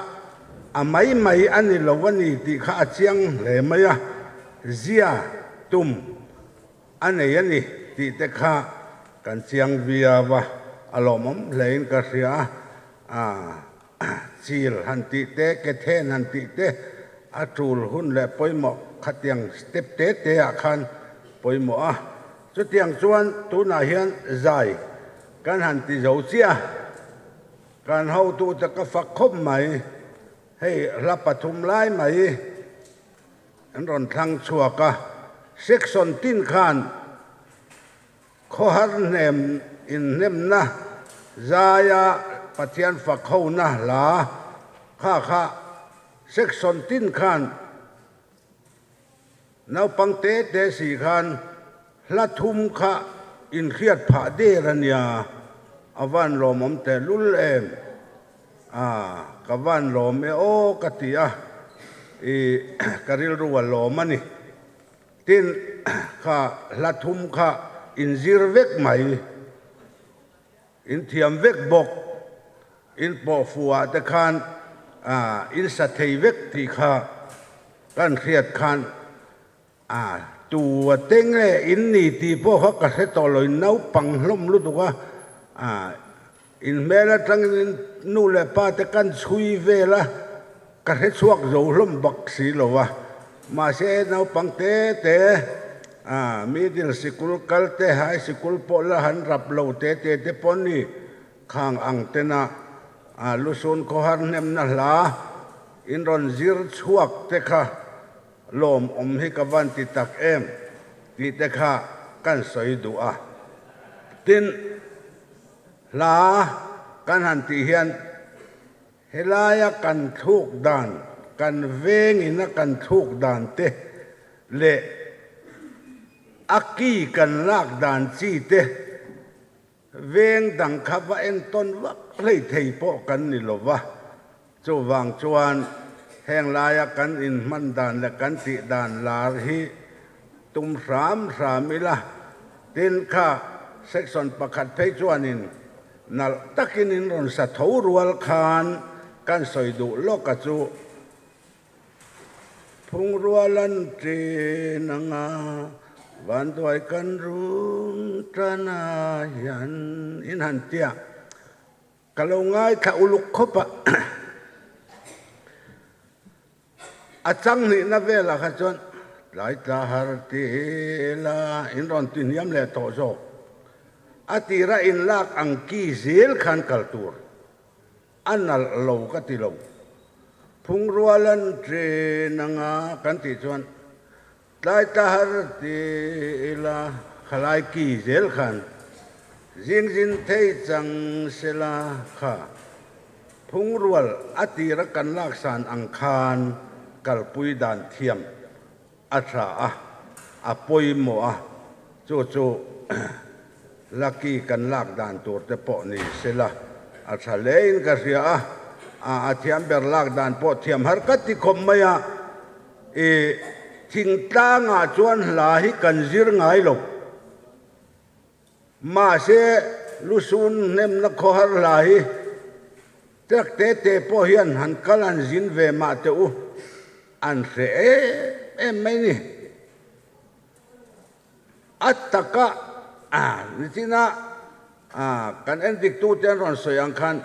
a mai mai a ni lo a ni tih kha a chiang hle mai a, zia tum A nei a ni tih te kha kan chiang viau a, a lawmawm hlein ka hria a, chil han tih te, ke then han tih te, a tul hun leh pawimawh khatiang step te te ah khan pawimawh a. Chutiang chuan tunah hian zai kan han ti zo chiah a, kan hotute ka fak khawp mai, hei hla pathum lai mai, An rawn thlang chhuak a, section tin khan khawhar hnem inhnemna zaia Pathian fak hona hla kha kha section tin khan naupang te te si khan hla thum kha inhriat phah der a nia, a van lawmawm tehlul em. A, ka van lawm e aw ka ti a, i ka rilru a lawm a ni. Tin, kha hla thum kha in zir vek mai, in thiam vek bawk, in pawh fuh ah te khan in sa thei vek tih kha kan hriat khan A, tu a te nge in ni tih pawh kha ka hre tawh lo, in naupang hlawm lutuk a, a, in hmel atangin nu leh pa te kan chhui vel a, ka hre chhuak zo hlawm bak si lo a, mahse naupang te te, a, middle sikul kal te, high sikul pawh la han rap lo te te te pawh ni, khang ang tena, a, lusun khawhar hnemna hla in rawn zir chhuak te kha. Lawm awm hi ka van ti tak em tih te kha kan sawi duh a. Tin, hla kan han tih hian helaia kan thluk dan, kan vengin a kan thluk dan te leh. A ki kan lak dan chi te veng dang kha va entawn vak hlei thei pawh kan ni lo va. Chuvang chuan heng laia kan inhman dan leh kan tih dan lar hi tum hram hram ila. Tin, kha section pakhat phei chuanin nalh takin in rawn sa tho rual khan kan sawi duh lawka chu Phungrual an ṭin anga vanduai kan run ṭan a hian in han tia ka lo ngaithla uluk khawp a. A changhnihna velah kha chuan tlai tla har ti ila in rawn ti hniam leh tawh zawk. A tira in lak ang ki zel khan kal tur. A nalh lo ka ti lo. Phungrual an ṭin anga kan tih chuan tlai tla har ti ila khalai ki zel khan zing zin thei chang sela kha phungrual a tira kan laksan ang khan kalpui dan thiam a tha a, a pawimawh a, chu chu Lucky kan lak dan tur te pawh ni sela a tha hlein ka hria a, a thiam ber lak dan pawh thiam har ka ti khawp mai a, i thingtlangah chuan hla hi kan zir ngai lo. Mahse, lusun hnemna khawhar hla hi Trek te te pawh hian han kal an zin ve mah teh u, an hre em em mai ni. A taka nichina kan endik tute an rawn sawi ang khan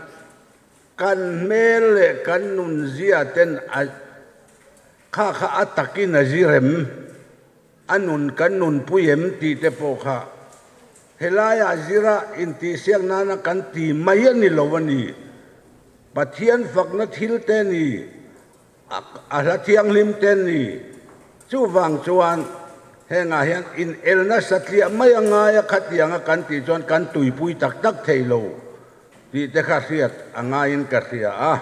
kan hmel leh kan nunzia ten a kha kha a takin a zirem. A nun kan nunpui em tih te pawh kha helaiah zira intihsiak nana kan ti mai a ni lo a ni. Pathian fakna thil te ni, a hla thianghlim te ni. Chuvang chuan hengah hian inelna satliah mai a ngai a khatianga kan tih chuan kan tuipui tak tak thei lo tih te kha hriat a ngaiin ka hria a.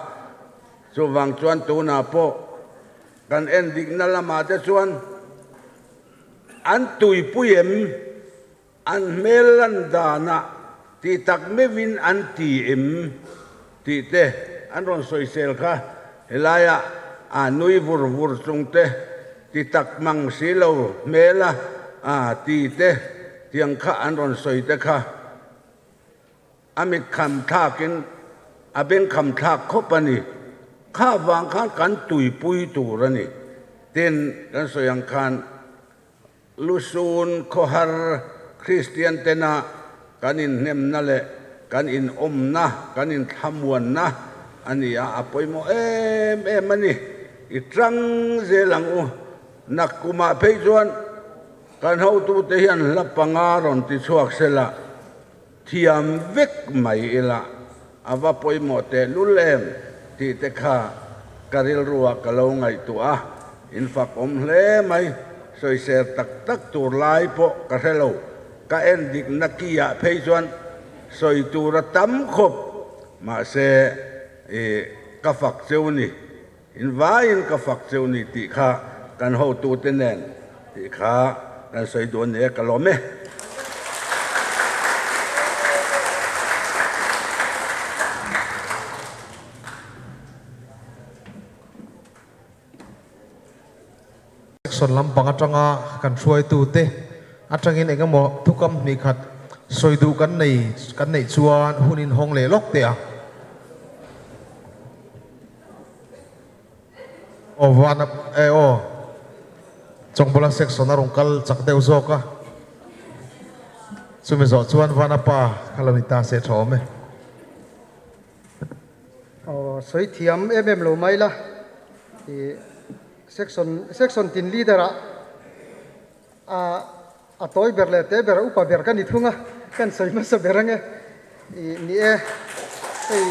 Chuvang chuan tunah pawh Kan en dikna lamah te chuan an tuipui em, an hmel lan danah tih tak meuhin an ti em tih te an rawn sawisel kha helaiah a nui vur vur chung te ti tak mang si lo hmela a ti te tiang kha an rawn sawi te kha A mit kham thlakin a beng kham thlak khawp a ni. Kha vang khan kan tuipui tur a ni. Tin, kan sawi ang khan Lusun khawhar Kristian tena kan inhnemna leh kan inawmna, kan inthlamuanna a ni a, a pawimawh em em a ni. I tang zel ang u. Nakkumah phei chuan kan hotute hian hla panga rawn ti chhuak sela. Thiam vek mai ila a va pawimawh tehlul em tih te kha ka rilruah ka lo ngaihtuah a, in fak awm hle mai, sawiser tak tak tur lai pawh ka hre lo, ka en dik na ki ah phei chuan sawi tur a tam khawp, mahse i ka fak cheu ni, in vaiin ka fak cheu ni tih kha kan hotute nen tih kha kan sawi duh a ni e, ka lawm e. Section lampang atanga kan hruaitute atangin engemaw thukam hnih khat sawi duh kan nei kan neih chuan hun inhawng leh lawk teh a. Aw van a e aw Chawngbawla section a rawn kal chak deuh zawk a, chumi zawh chuan van a pa kha lo ni ta se tha awm e. Aw sawi thiam em em lo mai la i section section tin leader ah a a tawi ber leh te ber a upa ber ka ni thung a kan sawi hmasa ber ange i ni e hei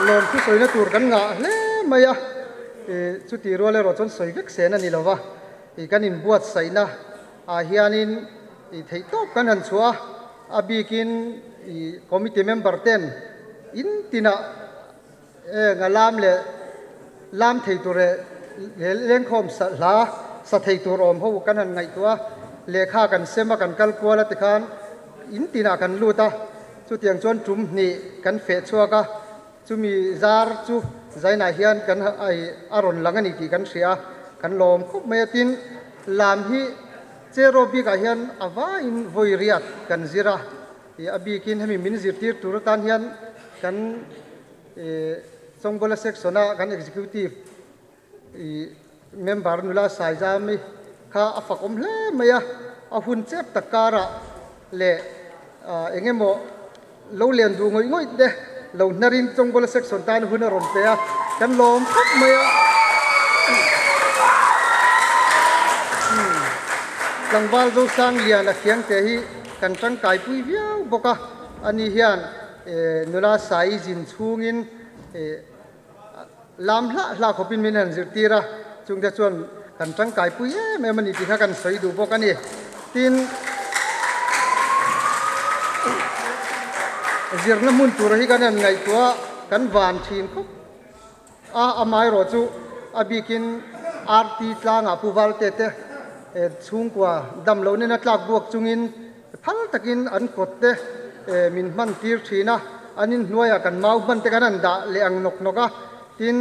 lawm thu sawina tur kan ngah hle mai a i chuti rual erawh chuan sawi vek sen a ni lo va i kan inbuatsaihna ah hianin i theih tawp kan han chhuah a a bikin i committee member ten in tinah Eng a lam leh lam thei tur eh lengkhawm hla sa thei tur awm ho kan han ngaihtuah a, lehkha kan sem a kan kal kual a tikhan in tinah kan lut a, chutiang chuan tum hnih kan feh chhuak a, chumi zar chu zainah hian kan a rawn lang a ni tih kan hria a, kan lawm khawp mai a, tin lam hi Cheraw bikah hian a vaiin vawi riat kan zir a, a bikin hemi min zirtir tur atan hian kan Chawngbawla section a kan executive member nula Saizami kha a fak awm hle mai a, a hun chep tak karah leh eng emaw lo lian duh ngawih ngawih te lo hnarin Chawngbawla section tan hun a rawn pe a, kan lawm khawp mai a. Tlangval Zosangliana Khiangte hi kan tangkaipui viau bawk a, ani hian Nula Sai zin chhungin lam hlah hlah khawpin min han zirtir a, chungte chuan kan tangkaipui em em a ni tih kha kan sawi duh bawk a ni. Tin, zirna hmun tura hi kan han ngaihtuah kan van thin khawp a, amaherawh chu a bikin RT tlangah Pu Valte te chhungkua damlo nena tlak buak chungin Phal takin an kawt te min hman tir thin a, an inhnuaiah kan mau hman te kan han dah leh ang nawk nawk a, tin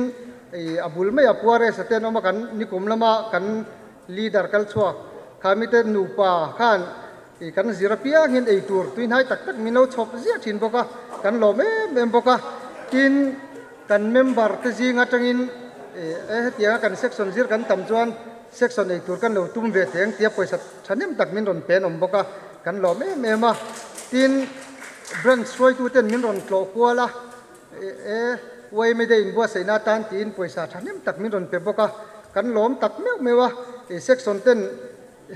a bul maiah Puares a te an awm a, kan nikum lama kan leader kal chhuak kha mite nupa khan kan zir apiangin ei tur tuihnai tak tak min lo chhawp ziah thin bawk a, kan lawm em em bawk a, tin kan member te zing atangin hetianga kan section zir kan tam chuan Section ei tur kan lo tum ve teh ang tia pawisa thahnem tak min rawn pen awm bawk a, kan lawm em em a. Tin, branch hruaituten min rawn tlawh kual a, e YMA Day inbuatsaihna atan tiin pawisa thahnem tak min rawn pe bawk a, kan lawm tak meuh meuh a. Section ten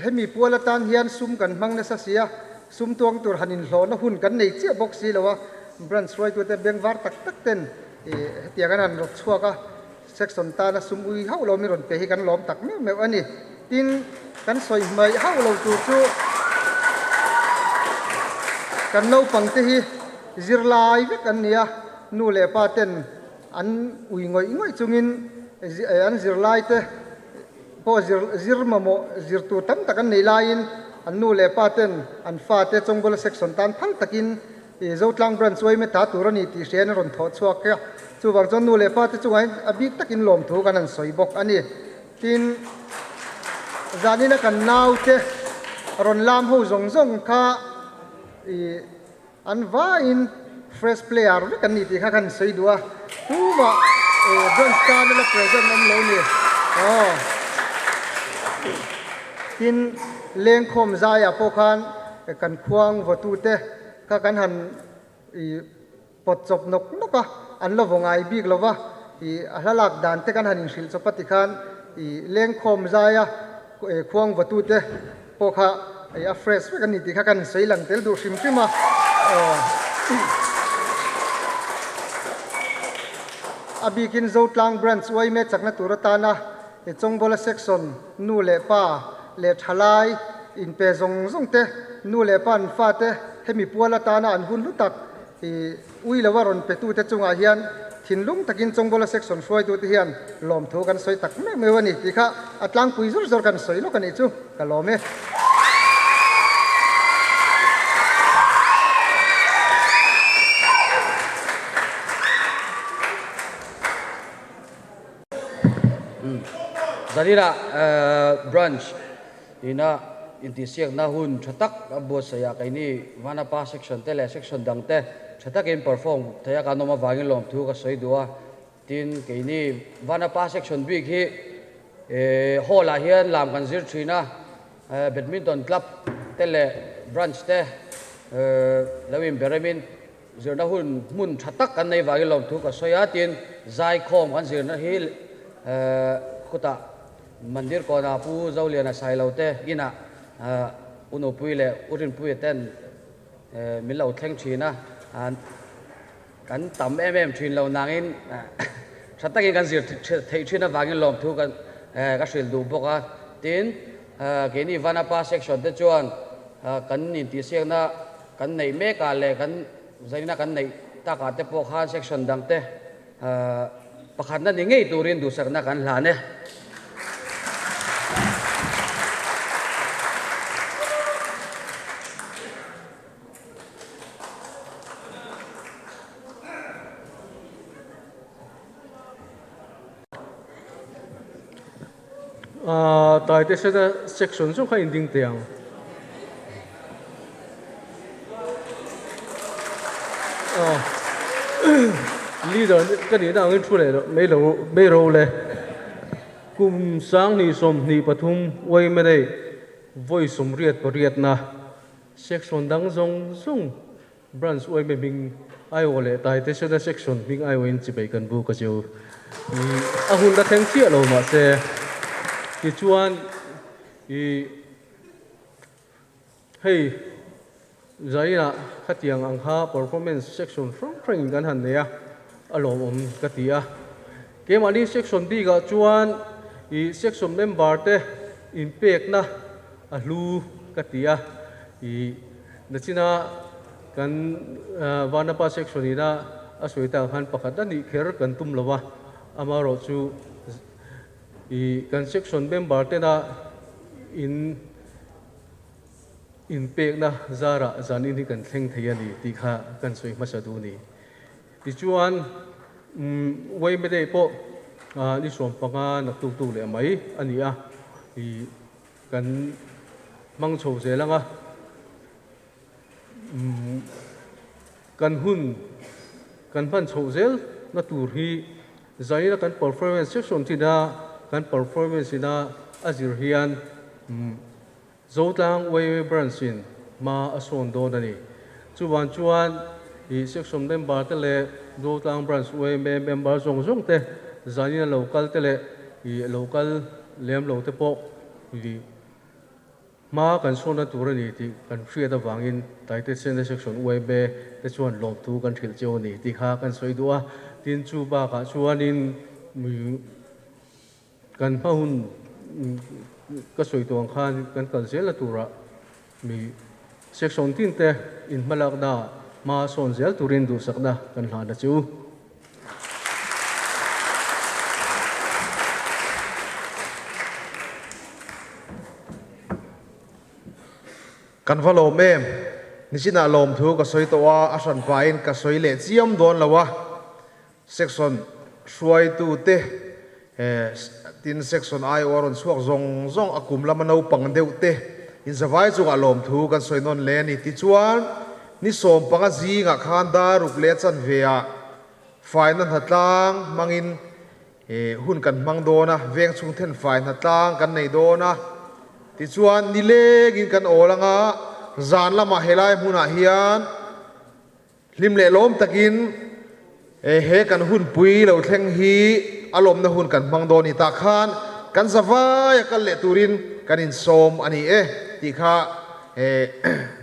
hemi pual atan hian sum kan hmang nasa si a, sum tuang tur han inhlawhna hun kan nei chiah bawk si lo a, branch hruaitute bengvar tak tak ten hetiang an han rawt chhuak a. Section tana sum ui hauh lo mi rawn pe hi kan lawm tak meuh meuh a ni. Tin, kan sawi hmaih hauh lo tur chu kan naupangte hi zirlai vek an ni a, nu leh pa ten an ui ngawih ngawih chungin an zirlaite pawh zir zir mamawh zir tur tam tak an nei laiin an nu leh pa ten an fate Chawngbawla section tan phal takin I Zotlang Branch chu aime ta tur a ni tih hriain a rawn thawh chhuak a, chuvang chuan nu leh pa te chungah hian a bik takin lawmthu kan han sawi bawk a ni. Tin, zanina kan naute rawn lam ho zawng zawng kha i an vaiin fresh player vek an ni tih kha kan sawi duh a, tumah branch tan ila present awm lo ni. Aw. Tin, lengkhawm zaiah pawh khan kan khuang vawtute Kha kan han i pawt chawp nawk nawk a, an la vaw ngai bik lo va, i a hla lak dan te kan han inhrilh chawp a tikhan i lengkhawm zaia khuang vawtute pawh kha i a fresh vek a ni tih kha kan sawi lang tel duh hrim hrim a. A bikin Zotlang Branch uaime chakna tur atana i Chawngbawla Section nu leh pa leh thalai inpe zawng zawng te, nu leh pa an fate hemi pual atana an hun hlu tak i ui lova rawn petute chungah hian thinlung takin Chawngbawla Section hruaitute hian lawmthu kan sawi tak meuh meuh a ni tih kha a tlangpui zawr zawr kan sawi lawk a nih chu ka lawm e. Zanina branch ina intihsiakna hun tha tak a buatsaih ah keini Vanapa section te leh section dang te tha takin perform thei a kan awm avangin lawmthu ka sawi duh a. Tin, keini Vanapa section bik hi hall ah hian lam kan zir thin a, badminton club te leh branch te lo inberemin Zirna hun hmun tha tak kan nei vangin lawmthu ka sawi a, tin zaikhawm kan zirna hi khutah Mandir kawnah Pu Zoliana Sailo te inah U Nupui leh U Rinpuia ten min lo thleng thin a, kan tam em em thin lo nangin tha takin kan zir theih thin avangin lawmthu ka hrilh duh bawk a, tin keini Vanapa section te chuan kan intihsiakna Kan neih mekah leh kan zaina kan neih takah te pawh khan section dang te pakhatna ni ngei turin duhsakna kan hlan e. Taite sena section zawng kha inding teh ang. Leader ka nihna angin thu leh mai lo mai ro le. Kum 2024 YMA vawi 88na section dang zawng zawng Branch YMA hming aiawh leh Taite Sena section hming aiawhin chipei kan buk a cheu. A hun la thleng chiah lo mahse tichuan i hei zainah khatiang ang kha performance section hrang hrangin kan han nei a, a lawmawm ka ti a. Keimahni section bikah chuan i section member te inpekna a hlu ka ti a, i nachina kan Vanapa section ina a sawi tak khan pakhat a nih kher kan tum lo a, amaherawhchu i kan section member tena in inpekna zarah zanin hi kan thleng thei a ni tih kha kan sawi hmasa duh a ni. Tichuan Uaime Day pawh ni 15 naktuk tuk leh mai a ni a, i kan hmang chho zel ang a, kan hun kan hman chhoh zel na tur hi zaina kan performance section tina kan performance ina a zir hian Zotlang YMA Branch in hma a sawn dawn a ni. Chuvang chuan i section member te leh Zotlang Branch YMA member zawng zawng te zanin a lo kal te leh i lo kal lem lo te pawh i hma kan sawnna tur a ni tih kan hriat avangin Taite Sena Section YMA te chuan lawmthu kan hrilh cheu a ni tih kha kan sawi duh a. Tin, chu bakah chuanin Kan hma hun ka sawi tawh ang khan kan kal zel a turah mi section tin te in hmalakna hma sawn zel turin duhsakna kan hlan a chu. Kan va lawm em? Nichinah lawmthu ka sawi tawh a, a hran pahin ka sawi leh chiam dawn lo a. Section hruaitute tin section aiawh a rawn chhuak zawng zawng a kum lama naupang deuh te inzavai chungah lawmthu kan sawi nawn leh a ni. Tichuan, ni 15 zingah khan daruk leh a chanveah faina hnatlang hmangin hun kan hmang dawn a, veng chhung then fai hnatlang kan nei dawn a. Tichuan, nilengin kan awl anga zan lamah helai hmunah hian Hlim leh lawm takin he kan hunpui lo thleng hi a lawmna hun kan hmang dawn ni tah khan kan zavai a kal leh turin kan insawm a ni e tih kha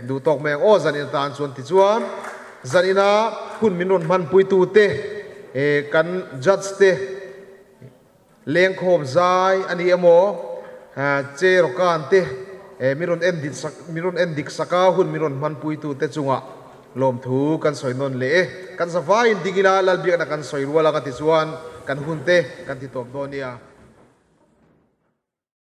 duh tawk mai ang aw zanin atan chuan tichuan zanina hun min rawn hmanpuitu te kan judge te Lengkhawm zai a ni emaw, che rawkan te min rawn en dik sak min rawn en dik sak a, hun min rawn hmanpuitu te chungah lawmthu kan sawi nawn leh e. Kan zavaiin ding ila Lalbiakna kan sawi rual ang a ti chuan kan hun te kan ti tawp dawn nia.